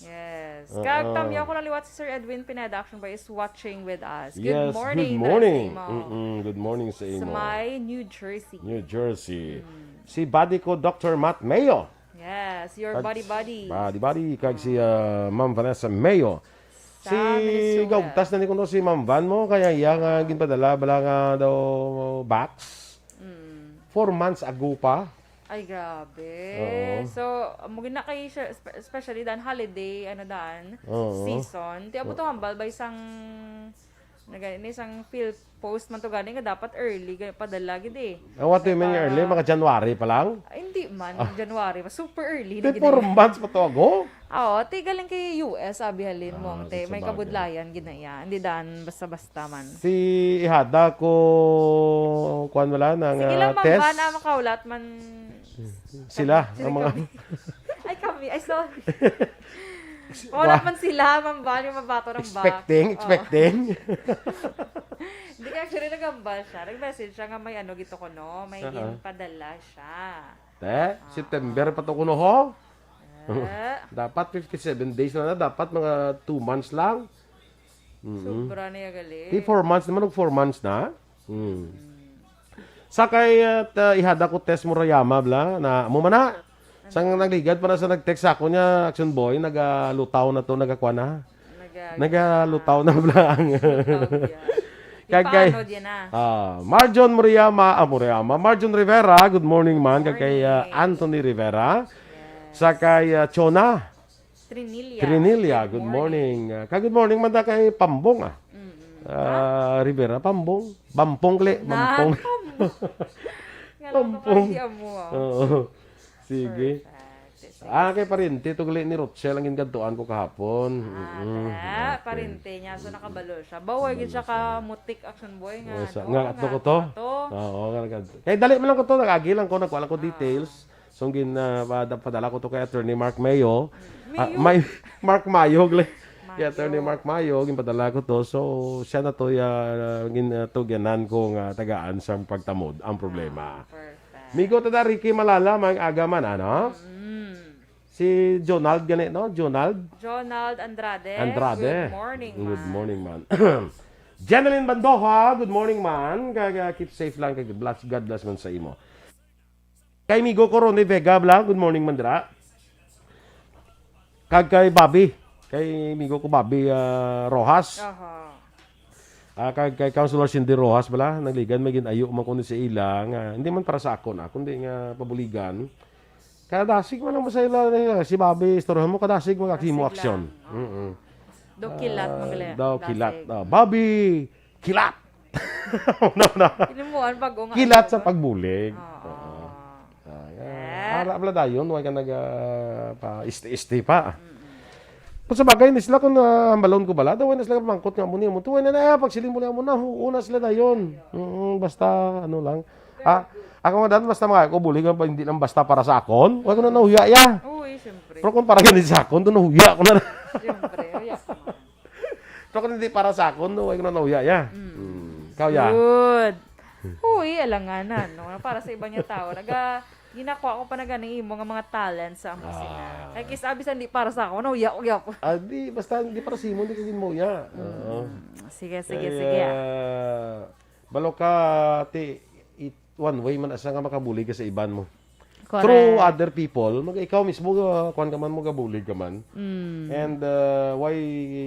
Yes. Oo. Kag tamyaw ko lang liwat si Sir Edwin Pineda, Action Boy, is watching with us. Good Yes, morning, good morning. Drasimo. Mm-mm, good morning sa Sa imo. may New Jersey. New Jersey. Mm. Si buddy ko, Doctor Matt Mayo. Yes, your Kag buddy s-, buddy. buddy buddy. Kag si, ah, Ma'am Vanessa Mayo. Sa Si Minnesota. gaugtas na ni kuno si Ma'am Van mo, kaya iya nga Ah. ginpadala bala nga daw box. Mm. Four months ago pa. Ay, grabe. Oo. So, amo gid na kay siya, espe-, especially dan holiday, ano dan, Oo. season. Ti amo to Oo. hambal by sang, nagani sang feel post man to gani nga dapat early, gani padala gid eh. Ah, what do you mean Sa early? Mga January pa lang? Ay, hindi man, Ah. January pa. Super early na Di gid four na. months pa to ago? Oo, ti galing kay U S, abi halin mo, Ah, ang te, sa may sabagay. kabudlayan gid na iya. Hindi dan basta-basta man. Si ihada ko, kuwan wala, nang, Sige ah, lang, Ma'am test. Van, ah, makaulat man. Sila, Kami, ang mga kami. Ay, kami. Ay, sorry. Wala Wa- man sila, Ma'am Van, yung mabato ng ba. Expecting, Oo. expecting. Hindi, actually, nagambal siya. Nag-message siya nga may ano gito ko, no? May Oo. ginpadala siya. Te, Ah. September pa to kuno, ho? Eh. Dapat fifty-seven days na na. Dapat mga two months lang. Mm-mm. Sobra niya gali. Di four months naman, og four months na. Mm. Mm. Sa kay, uh, ta-, ihada ko test mo rayama, bla, na mo man na. Sang Ano? nagligad pa na sa nag-text sa ako niya, Action Boy, nagalutaw na to, nagakuha na. Naga- Nagalutaw na, bla, ang Lutaw, yeah. Kag kay Ipaano din na? Ah, Marjon Muriyama, ah, Muriyama, Marjon Rivera, good morning man. Kag kay, ah, Morning. Anthony Rivera. Yes. Sa kay, ah, Chona Trinilla. Trinilla, Good good morning. morning. Ah, kag good morning man da kay Pambong, ah. Mm-mm. Ah, Rivera, Pambong. Bampong, kli. Na, Bampong. Pambong. Nga lang Bampong. kapag di amo, ah. Oo. Sige. Perfect. Sige, Ah, kay sige. Pariente to gali ni Rochelle ang gingadtuan ko kahapon. Ah, Mm-mm. tara, Okay. pariente niya. So, nakabalo siya. Bawal gid siya Kabalo siya. ka mutik, Action Boy, nga, Oh, sa, no? nga ato Nga ko to? ato ko to. Oo, nga nagad-, kay dali man lang ko to, nag-agi lang ko, nagkuha lang ko Ah. details. So, gin-, ah, pada-, padala ko to kay Attorney Mark Mayo. Ah, Mayo? may, Mark Mayo, gle. Kay Attorney Mayo. Mark Mayo, ginpadala ko to. So, siya na to, ah, gin-, ah, tugyanan ko nga tagaan sang pagtamod ang problema. Ah, perfect. Migo ta da, Ricky Malala, may aga man, ano? Mm. Si Jonald gani, no? Jonald? Jonald Andrade, Andrade. good morning, Good man. morning, man. Jeneline Bandoja, good morning, man. Kag, ah, keep safe lang, kag bless, God bless man sa imo. Kay migo ko Ronnie Vega, bla, good morning, man, dira. Kag kay Bobby, kay migo ko Bobby, ah, Rojas. Aha. Ah, kag kay Councilor Cindy Rojas, bala, nagligan, may gin-ayo man ko ni sa ila nga, hindi man para sa akon, ah, kundi nga pabuligan. Kaya dasig man ang masayla nila, si Bobby, istoryahan mo, kadasig mag-, Dasig mo aksyon. lang, oo. Mm-mm. Daw kilat, Ah, mga gali-, daw kilat. dasig. Ah, Bobby, kilat! No, no. Kinuhaan pag-unga Kilat sa ito. pagbulig. Oo. Oo. Ah, yeah. Eh. Ara, bala dayon, way ka nag, ah, pa, isti-isti pa. Mm-mm. Kung sa bagay, ni sila kung, ah, hambalon ko bala, daw way na sila pamangkot nga mo niya mo. Tuway na na, pagsiling mo niya mo na, huo na sila dayon. Mm, basta, ano lang. Ah, ako nga dan, basta mga ako, bulig ang pa, hindi lang basta para sa akon. Way ko na nahuya, ya. Uy, siyempre. Pero kung para gani sa akon, doon nahuya ko na. Siyempre, huya ka man. Pero kung hindi para sa akon, no, way ko na nahuya, ya. Mm. Mm. Ikaw, ya. Good. Uy, alanganan, no? Para sa iba niya tao. Naga, ginakuha ko pa na ganing imo nga mga talent sa amo sina. Ah. Kay kis-, abi sa hindi para sa ako, nahuya ko gyapon. Ah, di, basta hindi para sa imo, hindi ka din mahuya. Mm. Oo. Sige, sige, Kaya, sige, ah. balo ka, ti, it, one way man asa nga makabulig ka sa iban mo. Correct. Through other people, mag-, ikaw mismo, ah, kuwan ka man mo, gabulig ka man. Mm. And, ah, way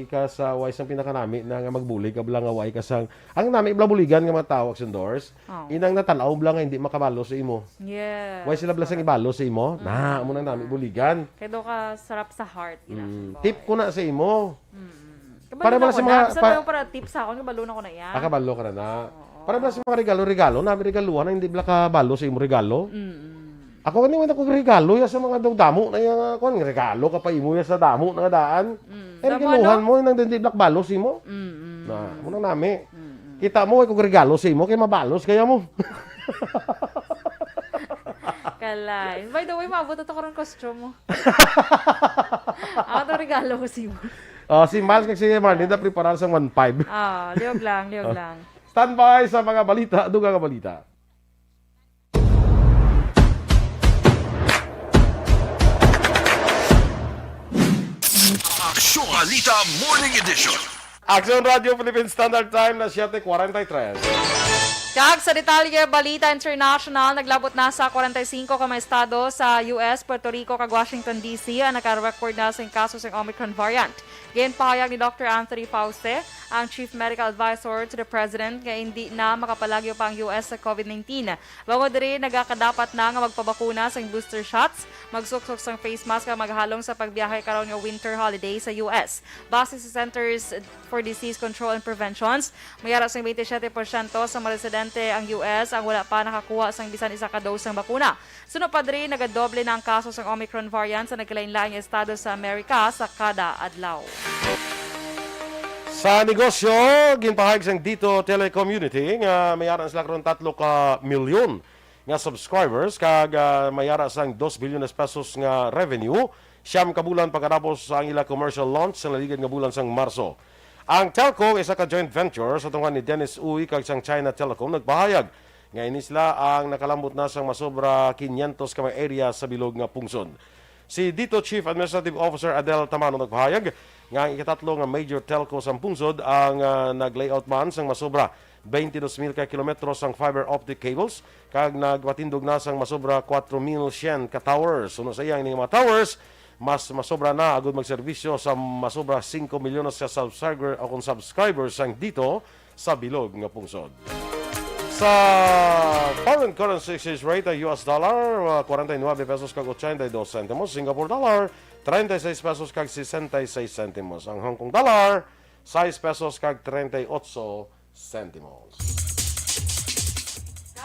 ka sa, way sang pinakanami na nga magbulig ka bala nga way ka sang, ang nami bala buligan nga mga tao, Action Doors, Oh. inang natanaw bala nga hindi makabalo sa imo. Yes. Way sila bala sang Correct. ibalo sa imo, Mm. na, amo nang nami buligan. Kay daw ka sarap sa heart, ila, Mm. Action Tip ko Boy. na sa imo. Mm. Para Kabalo bala na sa ko mga na. Sa pa- daw para tip sa akon, kabalo na ko na iya. Ah, kabalo ka na na. Oo. Para bala sa mga regalo-regalo, nami regaluhan na hindi bala kabalo sa imo regalo. Mm. Ako gani, wala ko regalo ya sa mga daw damo na iya nga, kuwan, regalo ka pa imo ya sa damo na nga daan. Mm. Eh, Damo, regaluhan ano? mo, nang hindi bala kabalo sa imo. Mm, mm, Na, mm. mo nang nami. Mm, mm. Kita mo, way ko regalo sa imo, kay mabalos kaya mo. Kalay. By the way, maabot ato karon costume mo. Ako to regalo ko sa imo. Ah, si Miles kag si Marlene na preparar sa one five. Ah, liog lang, liog lang. Standby sa mga balita, dugang nga balita. Aksyon Balita Morning Edition. Aksyon Radio Philippine Standard Time na siyete kwarenta y tres. Kag sa detalye, balita international, naglabot na sa kwarenta y singko ka mga estado sa U S, Puerto Rico, kag Washington, D C ang naka-record na sing kaso sing Omicron variant. Ginpahayag ni Doctor Anthony Fauci, ang Chief Medical Advisor to the President, nga hindi na makapalagyo pa ang U S sa COVID nineteen. Bangod diri, nagakadapat na nga magpabakuna sang booster shots, magsuksok sang face mask, kag maghalong sa pagbiyahe karon nga winter holiday sa U S. Base sa Centers for Disease Control and Preventions, may ara sing twenty-seven porsyento sa mga residente ang U S ang wala pa nakakuha sang bisan isa ka dose sang bakuna. Suno pa diri, nagadoble na ang kaso sang Omicron variant sa nagkalain-lain nga estado sa Amerika sa kada adlaw. Sa negosyo, ginpahayag sang Dito Telecommunity nga may ara sila karon tatlo ka milyon nga subscribers kag, ah, may ara sang dos bilyones pesos nga revenue, siyam ka bulan pagkatapos sa ang ila commercial launch sa naligad nga bulan sang Marso. Ang telco isa ka joint venture sa tunghan ni Dennis Uy kag sang China Telecom nagpahayag nga ini sila ang nakalambot na sang masobra quinientos ka mga area sa bilog nga pungsod. Si Dito Chief Administrative Officer Adel Tamano nagpahayag nga ang ikatatlo nga major telco sang pungsod ang, ah, nag-layout man sang masobra twenty-dos mil ka kilometro sang fiber optic cables kag nagpatindog na sang masobra kwatro mil syen ka towers. Suno sa iya, ini nga mga towers mas masobra na agud magserbisyo sa masobra singko milyones ka subscriber o kon subscribers sang Dito sa bilog nga pungsod. Sa foreign currency exchange rate, ang U S dollar, ah, kwarenta y nuebe pesos kag ochenta y dos sentimos, Singapore dollar, treinta y seis pesos kag sesenta y seis sentimos. Ang Hong Kong dollar, sais pesos kag treinta y ocho sentimos.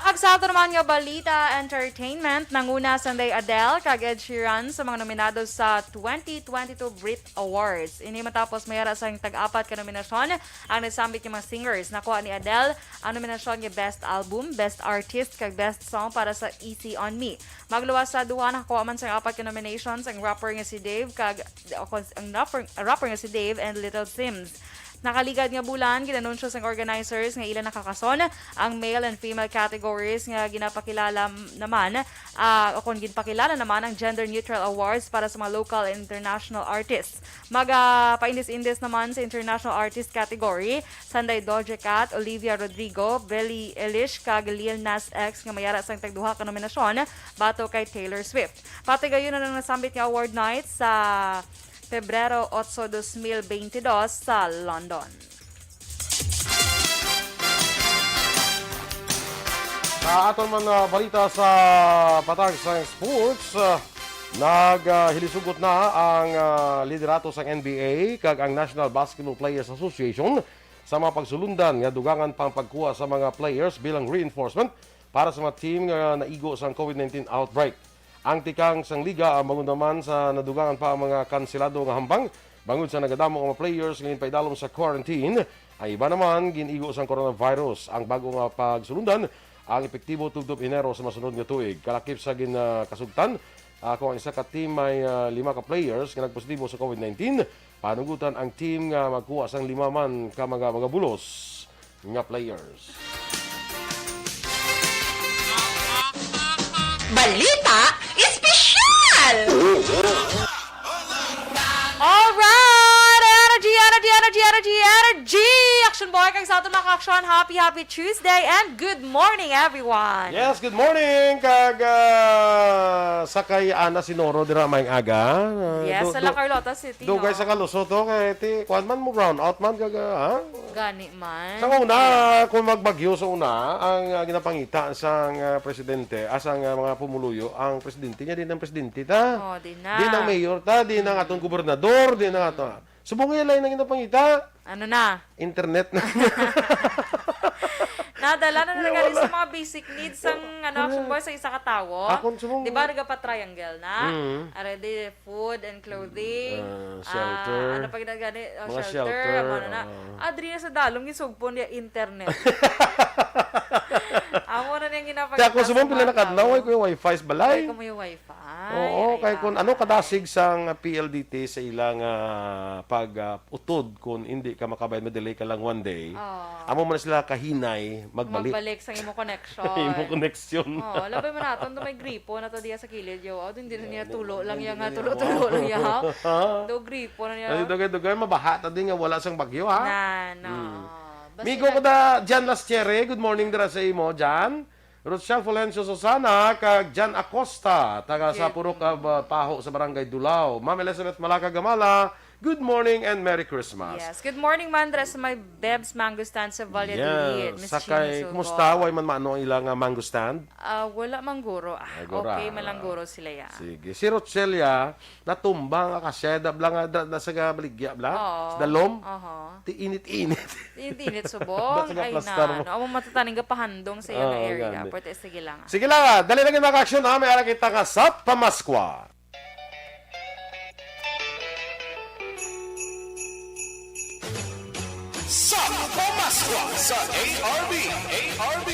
Kag sa ato naman nga balita, entertainment, nanguna Sunday Adele kag Ed Sheeran sa mga nominado sa twenty twenty-two Brit Awards. Ini matapos may ara sang tag-apat ka nominasyon ang nasambit nga mga singers. Nakuha ni Adele ang nominasyon nga Best Album, Best Artist, kag Best Song para sa Easy on Me. Magluwas sa duha, nakakuha man sang apat ka nominations ang rapper nga si Dave kag, o kon, ang rapper, rapper nga si Dave and Little Simz. Nakaligad nga bulan, ginanunsyo sang organizers nga ila nakakason ang male and female categories nga ginapakilala m-, naman, ah, o kon ginpakilala naman ang gender-neutral awards para sa mga local and international artists. Maga paindis-indis naman sa international artist category, sanday Doja Cat, Olivia Rodrigo, Billie Eilish, kag Lil Nas X nga may ara sang tagduha ka nominasyon batok kay Taylor Swift. Patigayon na ang nasambit nga award night sa Pebrero otso, dos mil beintidos sa London. Sa aton man, ah, balita sa patag sa sports, ah, nag, ah, hilisugot na ang, ah, liderato sang N B A kag ang National Basketball Players Association sa mga pagsulundan nga dugangan pa ang pagkuha sa mga players bilang reinforcement para sa mga team nga naigo sang COVID nineteen outbreak. Ang tikang sang liga, ang bangod naman sa nadugangan pa ang mga kanselado nga hambang bangod sa nagadamo ang mga players nga ginpaidalom sa quarantine. Ang iba naman gin-igo sang coronavirus. Ang bag-o nga pagsulundan ang epektibo tubtob Enero sa masunod nga tuig. Kalakip sa gin-, ah, kasugtan, ah, kung ang isa ka team may, ah, lima ka players nga nagpositibo sa COVID nineteen, panugutan ang team nga magkuha sang lima man ka mga magabulos nga players. Balita Espesyal! Alright! Energy, energy, energy, energy, energy! Action Boy, kag sa aton mga ka-action, happy, happy Tuesday and good morning, everyone! Yes, good morning! Kag, ah, sakay ana si Noro dira maayong aga. Ah, Yes, do-, sa La do-, Carlota City, dugay no? Sa kaluso to, kay ti, kuwan man mo, brown out man, kag, ah, ha? Gani man. Sa una, kung magbagyo sa una, ang, ah, ginapangita sang, ah, presidente, ah, sang, ah, mga pumuluyo, ang presidente niya, di nang presidente ta. Oh, di na. Di nang mayor ta, di nang atong gobernador, di nang ato. Subong nga lain ang ginapangita. Ano na? Internet na. Nadala na na Wala. Gani sa mga basic needs sang, ano, Action Boy, sa isa ka tawo. Akon subong. Di ba, nagapa-triangle na? Mm. Already, food and clothing. Ah, shelter. Ah, ano pa gid gani? Oh, Mga shelter, shelter, amo na na. Ah. Adri na sa dalom, gisugpon niya internet. Amo na Kaya ako subong pila na kadlaw, ay ko yung wifi sa balay. Ay, kung may wifi. Oo, ay, kay kung ano kadasig sang P L D T sa ilang, ah, pag, ah, utod kung hindi ka makabayad, ma-delay ka lang one day. Oh. Amo man sila kahinay magbalik. Magbalik sa imo connection. Imo connection. Oh, labay man naton to may gripo na to diya sa kilid, yo. Oh, hindi na niya tulo lang yan nga, tulo-tulo lang yan, ha? Do gripo na niya. Ay, dugay-dugay, mabaha ta din nga wala sang bagyo, ha? Na, no. Hmm. Basta Migo ko da, Jan Lastiere. Good morning dira sa imo, Jan. Rochelle Fulencio Susana, kag Jan Acosta, taga sa Purok, ah, Paho sa Barangay Dulao. Ma'am Elizabeth Malaca Gamala, good morning and Merry Christmas. Yes. Good morning, Mandres, my Bebs Mango Stand sa Valladolid. Yes. Miss Sakay, Chini Sugo. Kumusta? Way man maano ang ilang, ah, mango stand? Ah, wala mangguro. Ah, Ay, gura. Okay, malangguro sila ya. Sige. Si Rochelle ya, natumba nga kasya, da bla nga, da, da sa gabaligya bla? Oo. Sa dalom? Oho. Ti init-init. Init-init subong. Ba't sa Ay, gaplastar na, mo? No. Amo matataning gapahandong sa iyang Oo, area. Gani. Pwerte, sige lang, ah. Sige lang, ah. Dali lang yung mga aksyon, ah. May ara kita nga sa Pamaskwa. Sa Pamaskwa sa A R B, A R B.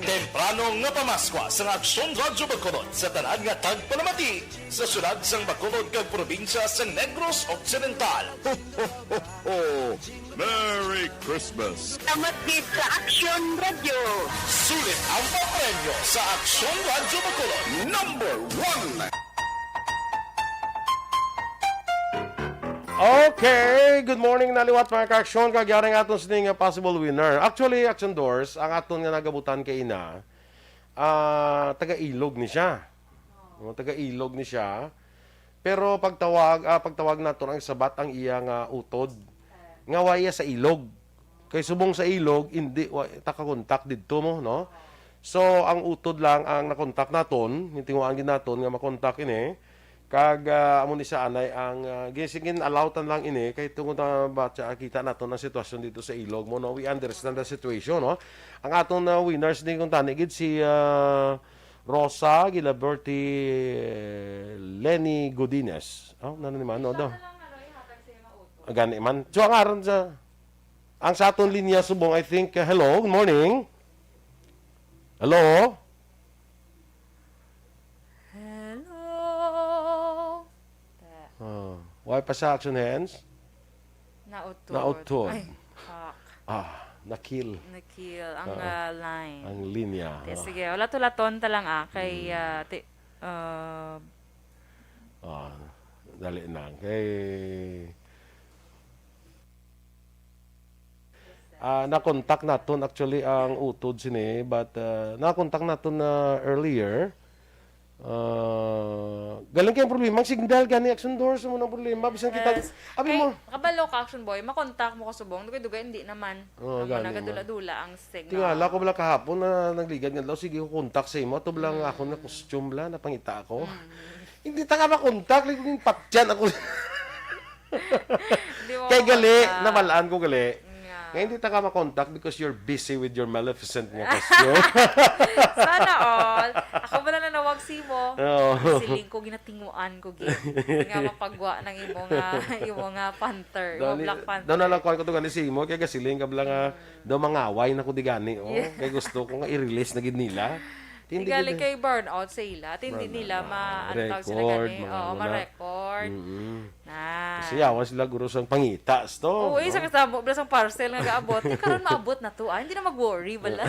Temprano nga pamaskwa sa Aksyon Radyo Bacolod sa tanan nga tagpalamati sa siyudad sang Bacolod kag probinsya sang Negros Occidental. Ho, ho, ho, ho! Merry Christmas! Salamat gid sa Aksyon Radyo. Sulit ang papremyo sa Aksyon Radyo Bacolod number one. Okay, good morning na liwat, mga ka-aksyon. Kag yari nga aton sini nga possible winner. Actually, Action Doors, ang aton nga nagabutan kay ina, ah, taga Ilog ni siya. Oh, taga Ilog ni siya. Pero pagtawag, ah, pagtawag naton ang sabat ang iya nga utod. Nga wa iya sa Ilog. Kay subong sa Ilog, hindi, wa, ta ka-contact didto mo, no? So, ang utod lang ang na-contact naton, yung tinguhaan gid naton nga ma-contact ini. Kag, ah, amo ni sa anay ang, ah, gisingin alawtan lang ini, kay tungod na ba, tsa, kita naton ang sitwasyon dito sa Ilog mo, no? We understand the situation, no? Ang aton, ah, winners ni kung tani gid si, ah, Rosa Gilaberti, eh, Lenny Godines. Oh, nano ni Mano daw? Siya na lang, ano, ihatag sa imo utod. Ah, gani man. So, ang aron sa, ang sa aton linya subong, I think, uh, hello, good morning. Hello? Hello? Ta- Oh, why pa sa action hands? Nautod. Nautod. Ay, fuck. Ah, na-kill. Na-kill ang, Oo. ah, line. Ang linya. Te, Oo. sige, ulat-ulaton ta lang, ah, kay, Mm. ah, ti-, ah, Ah, dali na. Kay, ah, na-contact naton actually ang utod sini, but, ah, na-contact naton na earlier. Ah, galing kay ang problema, ang signal gani, Action Doors, mo nang problema, bisan kita, Yes. abi Kay, mo. kabalo ka, Action Boy, makontak mo ka subong, dugay-dugay, hindi naman. Oo, Amo gani, nagadula-dula ang signal. Tingala ko bala kahapon na nagligad nga daw, sige ko kontak sa imo, ato bala nga Mm. ako na costume bala, napangita ako. Mm. Hindi ta ka makontak, like, yung patyan ako. Hindi mo Kay gali, makontak. Nabalaan ko gali. Nga. Kaya hindi ta ka makontak because you're busy with your Maleficent nga costume. Sana all. Ako ba na nanawag si mo? Oo. Siling ko, ginatinguan ko, gid. Nga mapagwa ng imo nga, imo nga panther, imo Dali, Black Panther. Daw na lang ko to gani si mo, kaya gasiling ka bala nga, Mm. daw mangaway na ko di gani, oh. Yeah. Kaya gusto ko nga i-release na gid nila. Hindi Tigali gid kay burnout sa ila. At hindi Burnout nila na. ma-, ano tawag sila Record, gani? mga Oo, ano na. ma-record. Mm-mm. Na. Kasi yawan sila guro sang pangitas to, Oo, no? Isa ka sa mo, sang parcel nga gaabot. Eh, karon maabot na to, ah. Hindi na mag-worry, bala.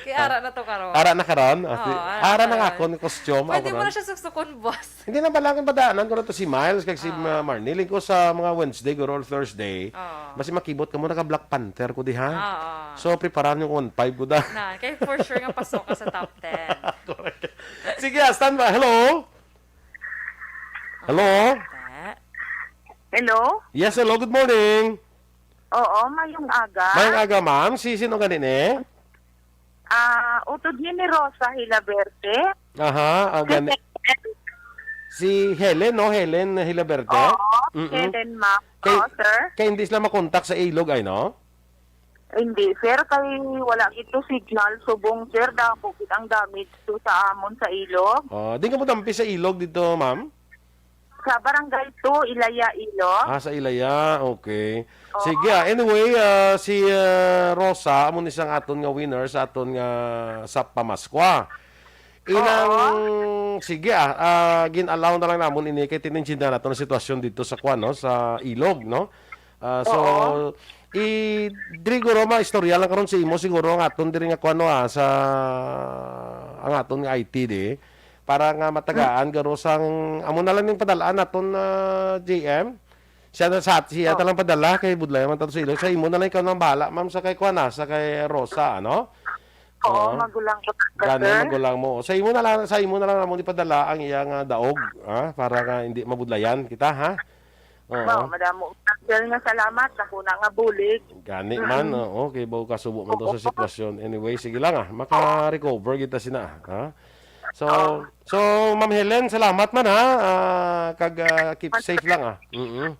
Kay ara na to karon. Ara na karon? Ah, Oo, si-, ara ara na na nga karon. Akon costume, Pwede ako mo na ron. Siya suksukon, boss. Hindi na, balangan padaanan ko na to si Miles kag si Ah. Ma-, Marnil. Ko sa mga Wednesday, guro, or Thursday, Ah. basi makibot ka mo, naka Black Panther ko diha. Ah, ah. So, preparan yung one five ko da. Na, kay for sure nga pasok ka sa top ten. Correct. Sige, ah, stand by. Hello? Hello? Ate. Hello? Yes, hello. Good morning. Oo, mayong aga. Mayong aga, ma'am. Si sino gani ni? Ah, utod ni, ni Rosa Hilaberte. Aha, ang Si gani. Helen. Si Helen, no? Helen Hilaberte? Oo, Mm-mm. Helen, ma'am. Kay, Oo, sir. Kay hindi sila makontak sa ilog, ay, no? Hindi, sir. Kay wala gid to signal. Subong, sir, dako gid ang damage to sa amon sa ilog. Oh, di ka mo dampi sa ilog dito, ma'am? Sa Barangay two, Ilaya, Ilo. Ah, sa Ilaya. Okay. Oo. Sige, ah, anyway, ah, si, ah, Rosa, amo ni sang aton nga winner sa aton nga sa Pamaskwa. Inang, Oo. sige, ah, ah, gin-allow na lang namon ini kay tinintindihan naton ang sitwasyon dito sa kwan, no, sa Ilog, no? Ah, so, Oo. i-, diri guro, maistorya lang karon sa imo, siguro ang aton diri nga kwan, no, ah, sa, ang aton nga I T di, para nga matagaan, guro, sang, amo na lang ning padalaan naton, ah, J M. Siya na sa, siya Oh. ta lang padala kay budlay man tato sa ilo. Sa imo na lang, ikaw nang bahala, ma'am, sa kay kwan, ah, sa kay Rosa, ano? Oo, Oo. magulang ko, Gani, sir. magulang mo. Sa imo na lang, sa imo na lang namon ipadala ang iya nga daog, ha? Para nga hindi mabudlayan kita, ha? Oo. Mao, madamo. Dahil nga salamat, ako na nga bulig. Gani man, Mm. oo, kay bago kasubo man to Oo. sa sitwasyon. Anyway, sige lang, ah. Maka-recover kita sina, ha? So, Oo. so, Ma'am Helen, salamat man, ha? Ah, kag, ah, keep safe lang, ah. Mm-mm.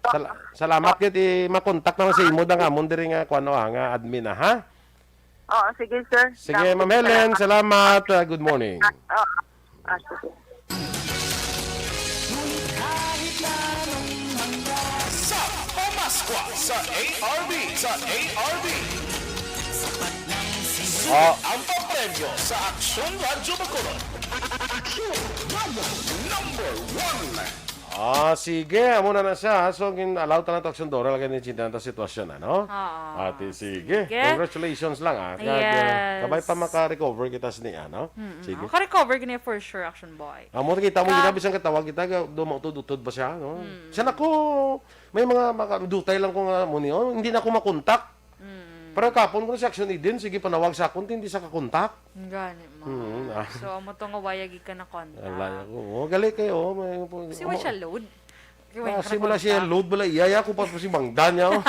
Sal-, salamat gid, eh, makontak na lang sa imo, dang amon diri nga, kuwan, ah, nga admin, ah, ha? Oo, sige, sir. Sige, Damo Ma'am Helen, salamat. salamat. Ah, good morning. Ah, oo. Ah, sige. Sa Pamaskwa sa A R B, sa A R B. Sulit Ah. ang papremyo sa Aksyon Radyo Bacolod. Aksyon Radyo number one. Ah, sige. Amo na na siya. So, gin-allow ta lang to, Aksyon Dora. Lagay ni Chinta ang sitwasyon, ano? Oo. Ate, sige. Sige. Congratulations lang, ah. Kag, ah, Yes. kabay pa maka-recover kita sa niya, no? Mm-mm. Sige. Maka-recover gini for sure, Action Boy. Amo, kita mo, Ka- ginabi siyang katawag kita, ga-, dumutod-utod pa siya, no? Mm. Siya, naku, may mga maka-, dutay lang ko nga mo ni, oh, hindi na ako makontak. Mm. Pero kapon ko na si Action Eden, sige, panawag sa akon, hindi sa kakontak. Gani, man. Mm, ah. So, amo to nga waya gid ka na kontak. Alay ako. Oh, gali kayo, oh, may, Kasi amo, wala siya load. Kasi wala Ah, siya kasi wala siya kontak. Load, wala iya, iya, ako pa po si Bangdan niya, oh.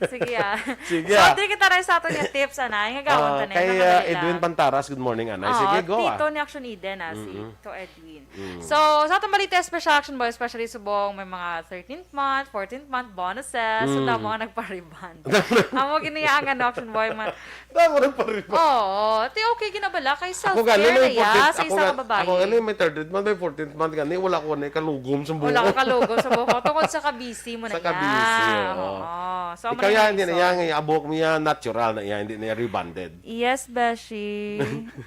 Sige, ah. Sige, So, ah. diri kita rin sa aton nga tips, anay, nga gawon Ah, ta na, kay, nga ah, kadali Edwin lang. Pantaras, good morning, anay. Oo, Sige, go, ah. Tito ni Action Eden, ah, si Mm-mm. Tito Edwin. Mm. So, sa atong balita special, Action Boy, especially subong may mga thirteenth month, fourteenth month bonuses. So, Mm. damo ang nagpa-rebond. Amo gini ang ano, Action Boy, ma- Damo nagpa-rebond. Oo, ti okay ginabala kay Ako self-care gani may na ya fourteenth, sa ako isa nga ga-, babae. ako gani may thirteenth month, may fourteenth month gani, wala ko na kalugom sa buhok. Wala ka kalugom sa buhok. Tungod sa kabisi mo na Sa ya. kabisi, oo. Oo. So, amo Ikaw na yan, hindi na iso. Yan, ang abok mo yan, natural na yan, hindi na yan rebonded. Yes, Beshi.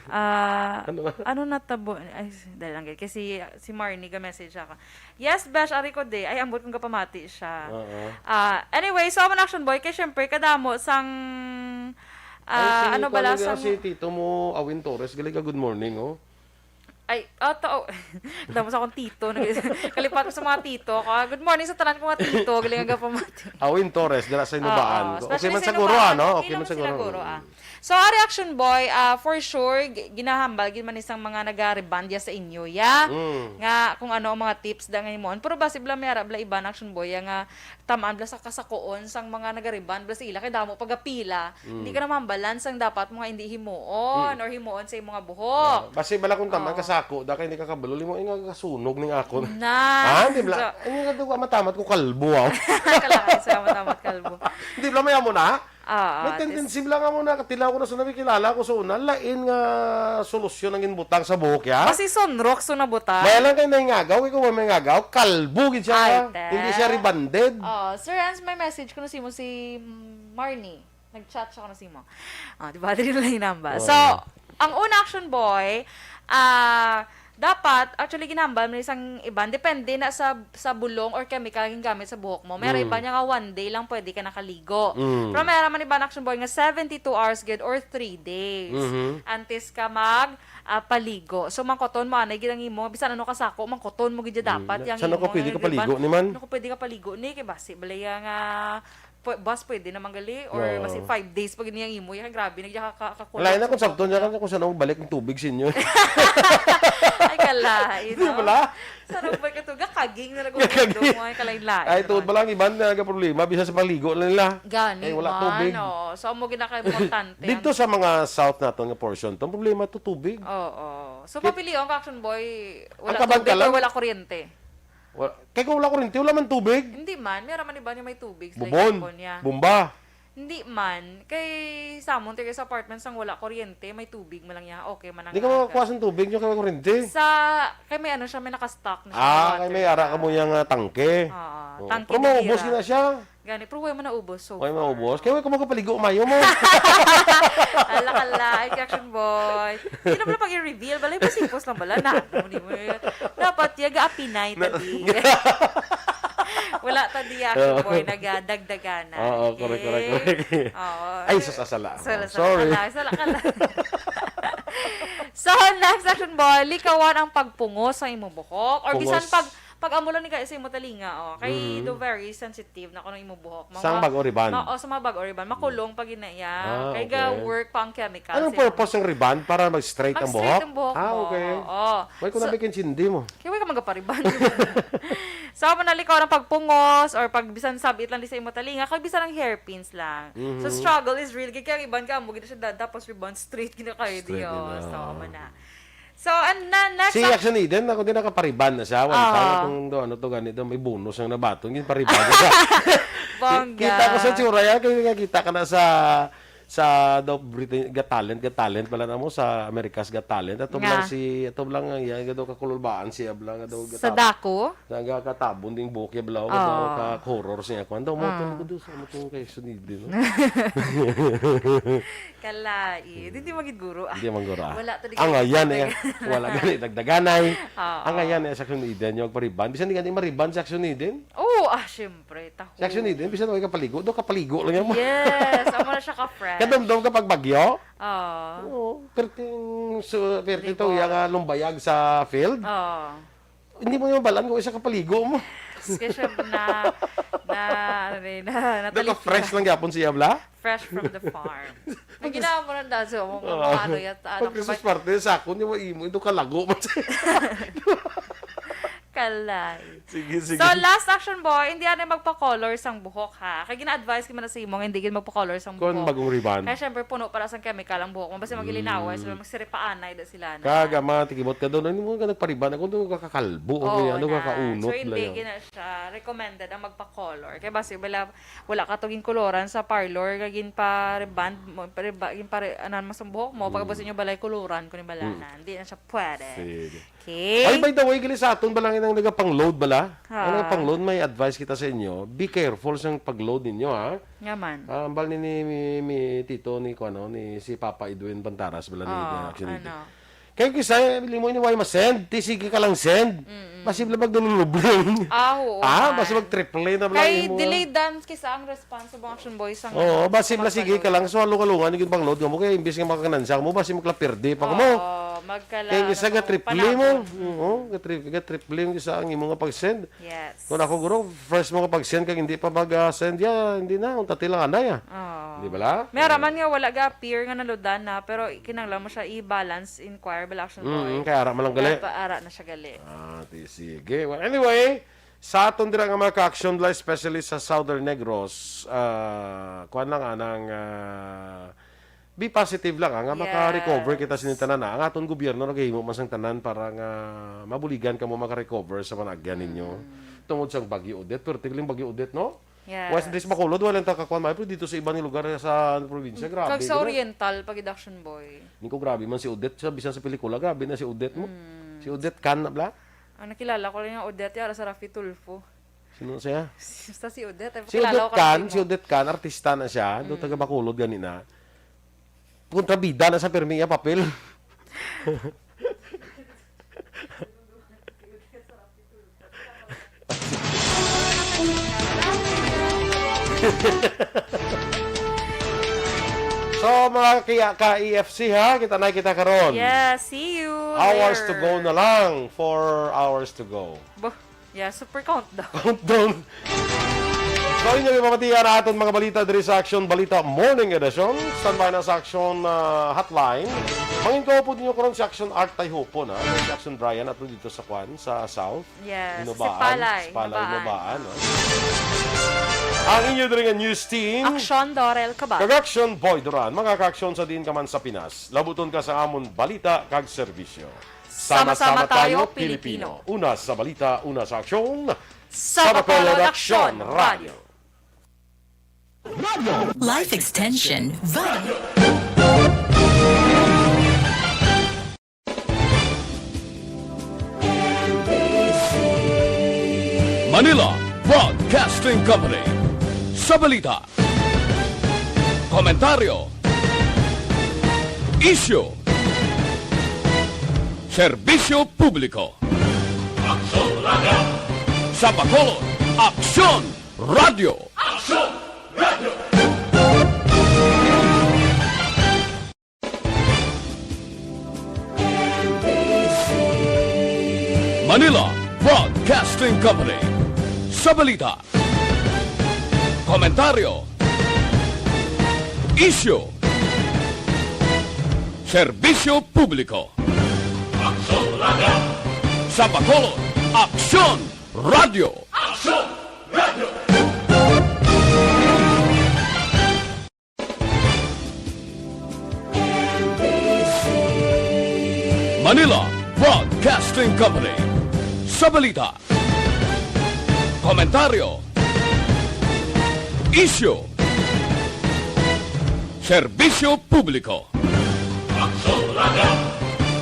Ah, Ano? Ano natabo? Ay, dali lang, guys. Kasi si Marnie ga-message ako. Yes, Besh, ari ko di. Ay, ambot kung gapamati siya. Oo. Ah, anyway, so, amo na, Action Boy, kay syempre, kadamo sang, Ay, ah, si ano bala, kuwan nga, sang si Tito mo, Awin Torres, galing ka, good morning, oh. Ay, oh, to, oh. Damo sa akong tito. Nag-, kalipat ko sa mga tito ko. Ah, good morning sa tanan ko nga tito. Galing ang gapamati. Awin Torres, dala sa Inubaan. Oo, Okay especially man sa siguro, Inubaan. ano? Okay Okay man naman sa sila, siguro. guro, ah. So, ari, Action Boy, ah, for sure, gi-, ginahambal gid man isang mga nagariban diya sa inyo, ya. Mm. Nga kung ano ang mga tips da nga himuon. Pero basi bala may ara bala iban, Action Boy, ya, nga tamaan bala sa kasakuon sang mga nagariban bala sa ila kay damo pagapila. Mm. Hindi ka na mahambalan sang dapat mo nga hindi himuon Mm. or himuon sa imong mga buhok. Ah, basi bala kung tamaan Oo. kasako, da kay hindi ka kabalo, limo nga kasunog ning akon. Na. Ah, hindi bala. So Ay, nga daw matamat ko kalbo, ah. Kalakan sa matamat kalbo. Hindi bala, may amo na. Ah, May ah, tendency lang nga mo na, katilaw ko na sa nami, kilala ko sa una, lain nga solusyon ang ginbutang sa buhok, ya? Kasi sunrok, so nabutang. May lang kay naingagaw, ikaw may ngagaw, kalbo gid siya. Ay, te. Hindi siya rebonded. Oh, Sir Hans, may message ko na si mo si Marnie. Nag-chat siya ko na si mo. Ah, di ba? Dili na hinamba. Oo. So, ang una, Action Boy, ah, dapat, actually, ginambal mo isang iban. Depende na sa, sa bulong or chemical nga gingamit sa buhok mo. May Mm. iba niya nga one day lang pwede ka nakaligo. Mm. Pero may man iba, Action Boy, nga seventy-two hours gid or three days Mhm. antes ka mag, ah, paligo. So, mangkoton mo, anay gid ang imo. Bisan ano ka sako, mangkoton mo gid Mm. dapat. Yang Saan ako imo, pwede nga, ka paligo di ba? Ni man? Ano ko pwede ka paligo ni? Kay basi, balaya nga, pw-, bas, pwede naman gali, or Oo. basi five days pa gini ang imo, yan, grabe, nagya ka, ka, kakulot Lain na sa kung sabton niya buhok. Kung saan ako balik ang tubig sa inyo. Ay, kalain, Di no? Bala? Sa nagbay ka to, gakaging na Gakaging. Nagkukundo mo, ay, kalain-lain, Ay, tuod no? Bala ang iban na nagka-problema, bisa sa paligo na nila. Gani Ay, wala man, tubig. Oo. So, amo gina ka importante. Dito ang sa mga south nato nga portion, itong problema to tubig. Oo. So, Kit- papilion ka, Action Boy, wala Ang kaban tubig ka lang? Or wala kuryente? Wa-, kay kung wala kuryente, wala man tubig. Hindi man, may raman iba niya may tubig sa Bubon, ipon niya. Bomba. Hindi man. Kay sa amon, taga sa apartment, sang wala kuryente, may tubig man lang niya. Okay man ang Di ka aga. makakuha sa tubig niyo kay may kuryente? Sa, kay may ano siya, may naka-stock na siya Ah, water kay may ara ka mo nga. yang, ah, tangke. Oo, Oo. tangke Pero na maubos bira. na siya. Gani, pero way man naubos so Way far. maubos. Kaya way ka makapaligo, mayo mo. Ala ka la, ay, action boy. Hindi naman pag i-reveal, balay, pasipos lang bala na. Ano, di mo yun? Dapat, yaga apinay, Na- tadi. Wala ta diya, Oo. boy, nagadagdagana. Oo, correct, correct, Okay? correct. Oo. Ay, sus, asala ako. Sala, sala Sorry. ka lang, sala ka lang. So, next action, boy, likawan ang pagpungos sa imong buhok. Or bisan Pungos. pag, pag amo lang ni kayo sa imong talinga, oh. Kay Mhm. do very sensitive na kuno imong buhok. Mga Sang bag-o rebond? Ma-, oh, sa mga bag-o rebond. Makulong pag ina iya. Ah, Kay okay. ga-work pa ang chemical Anong sa imong purpose ng rebond? Para mag-straight ang Mag-straight buhok? ang buhok Ah, mo. okay. Oo. Why ko So, na bikin sindi mo? Kaya way ka magapariban. So, amo na likaw ng pagpungos or pag bisan sabit lang di sa imo talinga, kag bisan ang hairpins lang. So, Mhm. struggle is real. Kaya iban ka, amo gid siya da-, tapos rebond straight gid na kayo Straight diyo. din, So, oo. amo na. So, and na, next Si up Action Eden, ako din nakapariban na siya. One Oo. time, itong do, ano to, ganito, may bonus ang nabaton. Yung pariban siya. Bongga. Kita ko sa tsura yan, kaya nakita ka na sa sa daw Britain Got Talent, Got Talent pala na mo, sa America's Got Talent. Ato Nga. lang si, ato lang ang iya, nga daw kakululbaan siya, bla, nga daw Sa katap-, Daco? nga katabon ding buhok, ya, bla, nga daw Oo. ka-horror siya. Kwan daw mo, Ah. tungkol doon sa, ano, tungkol kay Sunidi, no? Kalai. Hindi magid guro, ah. Hindi man guro, ah. Wala to, di Ang ka ayan, eh, magdagdag. wala gani, dagdaganay. Oo. Ang ayan, eh, sa Sunidi, yung pariban. Bisan di gani mariban sa Sunidi. Oo, ah, syempre, taho. Sa Sunidi, bisan wala kapaligo, do kapaligo lang yan mo. Yes, amo na siya ka-fresh. Kadumdum ka pag bagyo? Oo. Oo, perting, so, perting Di to, ba? iya nga lumbayag sa field. Oo. Hindi mo yung balan kung isa kapaligo mo. Kasi syempre na, na, ano na yun, na, Doon ka natalikihan. fresh lang gyapon siya, bla? Fresh from the farm. Ang ginawa mo ng daso mo, kung Oo. ano yan, ano Pag Christmas ba? party, sa ako, hindi mo imo, ito kalago man siya. Kalay. Sige, sige. So, last action, boy, hindi na magpa-color sang buhok, ha? Kaya gina-advise ko man na sa imo, hindi gid magpa-color sang Kung buhok. bagong rebond. Kaya syempre, puno para sang chemical ang buhok mo. Basta maglilinawa, Mm. sila magsiripaanay da sila na. Kaga, mga tikibot ka doon, ano mo ka nagpariban? Ako doon kakakalbo, Oo, ano, na. kakaunot So, hindi lang yan. gina siya recommended ang magpa-color. Kaya basta wala, wala ka to ginkoloran sa parlor, kag ginpa-rebond mo, pariba-, ginpare-, anan mo sa buhok mo, Mm. pagkabos inyo balay, koloran ko ni bala Mm. na. Hindi na siya pwede. Sige. Okay. Ay, by the way, gali sa aton, bala nga nang nagapang-load, bala? Ah. Ang nagapang-load, may advice kita sa inyo. Be careful sa pag-load ninyo, ha? Nga man. Ah, ambal ni, ni, ni, ni Tito, ni, kuano, ni si Papa Edwin Bantaras, bala ni, Ah, ni Action Leader. ano? Kaya kisa, limo ini, why ma-send? Ti, sige ka lang send. Mm-mm. Basi bala magdululublong. Ah, oo, Ah, man. basi mag-triple na bala Kay imo, ah. delayed dance kisa ang response sa mga Action Boys sa Oo, mga basi bala sige ka pagpanood. lang, so, halong-halongan, yung pang-load nga mo, kaya imbis nga makakanansya mo, basi magkaperde pa ka mo. Oo, magkala-, Kaya kisa ano, ga-triple mo. panabon. Oo, ga-tri-, ga-triple yung kisa ang imo nga pag-send. Yes. Kung ako, guro, first mo nga pag-send, kag hindi pa mag-send, ya, hindi na, ang tati lang, anay, ah. Oo. Di bala? May ara man nga wala ga-appear nga naludan na, pero kinahanglan mo siya i-balance, inquire, bala, Action Mm, Boy. kaya ara man lang gali. Kaya pa ara na siya gali. Ah, di, sige. Well, anyway, sa aton dira nga mga ka-action, bala, especially sa Southern Negros, ah, kuwan lang, anang, ah, be positive lang, ah, nga maka-recover Yes. kita sini tanan, ah. Ang aton gobyerno nagahimo man sang tanan para nga mabuligan kamo maka-recover sa panagyan ninyo. Mm. Tungod sang Bagyo Odette, perti galing Bagyo Odette, no? Yes. West Dis Bacolod, wala lang ta kakuan, pero dito sa ibang lugar sa probinsya, grabe, Kag sa grabe. Oriental, pag Action Boy. Niko, grabe man si Odette, sa bisan sa pelikula, grabe na si Odette mo. Mm. Si Odette Can na bala? Ang nakilala ko lang yung Odette, yung sa Raffy Tulfo. Sino siya? Basta si Odette, ay, Si pakilala Odette ko Can, kami si mo. Odette Can, artista na siya, do Mm. taga Bacolod gani na. Kontrabida na sa pirmi iya papel. So, mga kiya-, ka-E F C, ha, kita na kita karon. Yeah, see you Hours to go later. na lang. Four hours to go. Bo-, yeah, super countdown. Countdown. So, inyo ipamatiya na aton mga balita diri sa Action Balita Morning Edition. Standby na sa Action, ah, Hotline. Mangin ko po ninyo karon si Action Art Tayhupon, ha? Si Action Brian, ato dito sa Kwan, sa South. Yes, Inubaan, Sipalay, Sipalay, Inubaan. Inubaan, no? Ang inyo diri nga news team. Action Dorel Cabal. Kag Action Boy Duran, mga ka-action sa diin ka man sa Pinas. Labuton ka sa amon balita kag serbisyo. Sama-sama tayo, Pilipino. Una sa balita, una sa aksyon. Sa Bacolod Aksyon Radio. Life Extension, Vitamin. Manila Broadcasting Company. Sa balita, komentaryo, isyu, serbisyo publiko. Aksyon Radio. Sa Bacolod, Aksyon Radio. Aksyon Radio. Manila Broadcasting Company. Sa balita, komentaryo, isyu, serbisyo publiko. Aksyon Radio. Sa Bacolod, Aksyon Radio. Aksyon Radio. Manila Broadcasting Company. Sa balita, komentaryo, isyu, serbisyo publiko. Aksyon Radio.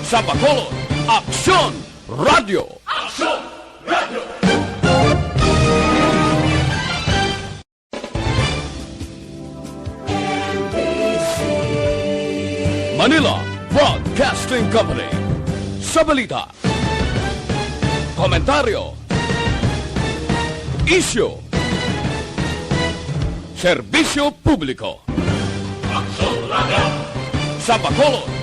Sa Bacolod, Aksyon Radio. Aksyon Radio. Manila Broadcasting Company. Sa balita, komentaryo, isyu, serbisyo publiko. Aksyon Radio. Sa Bacolod,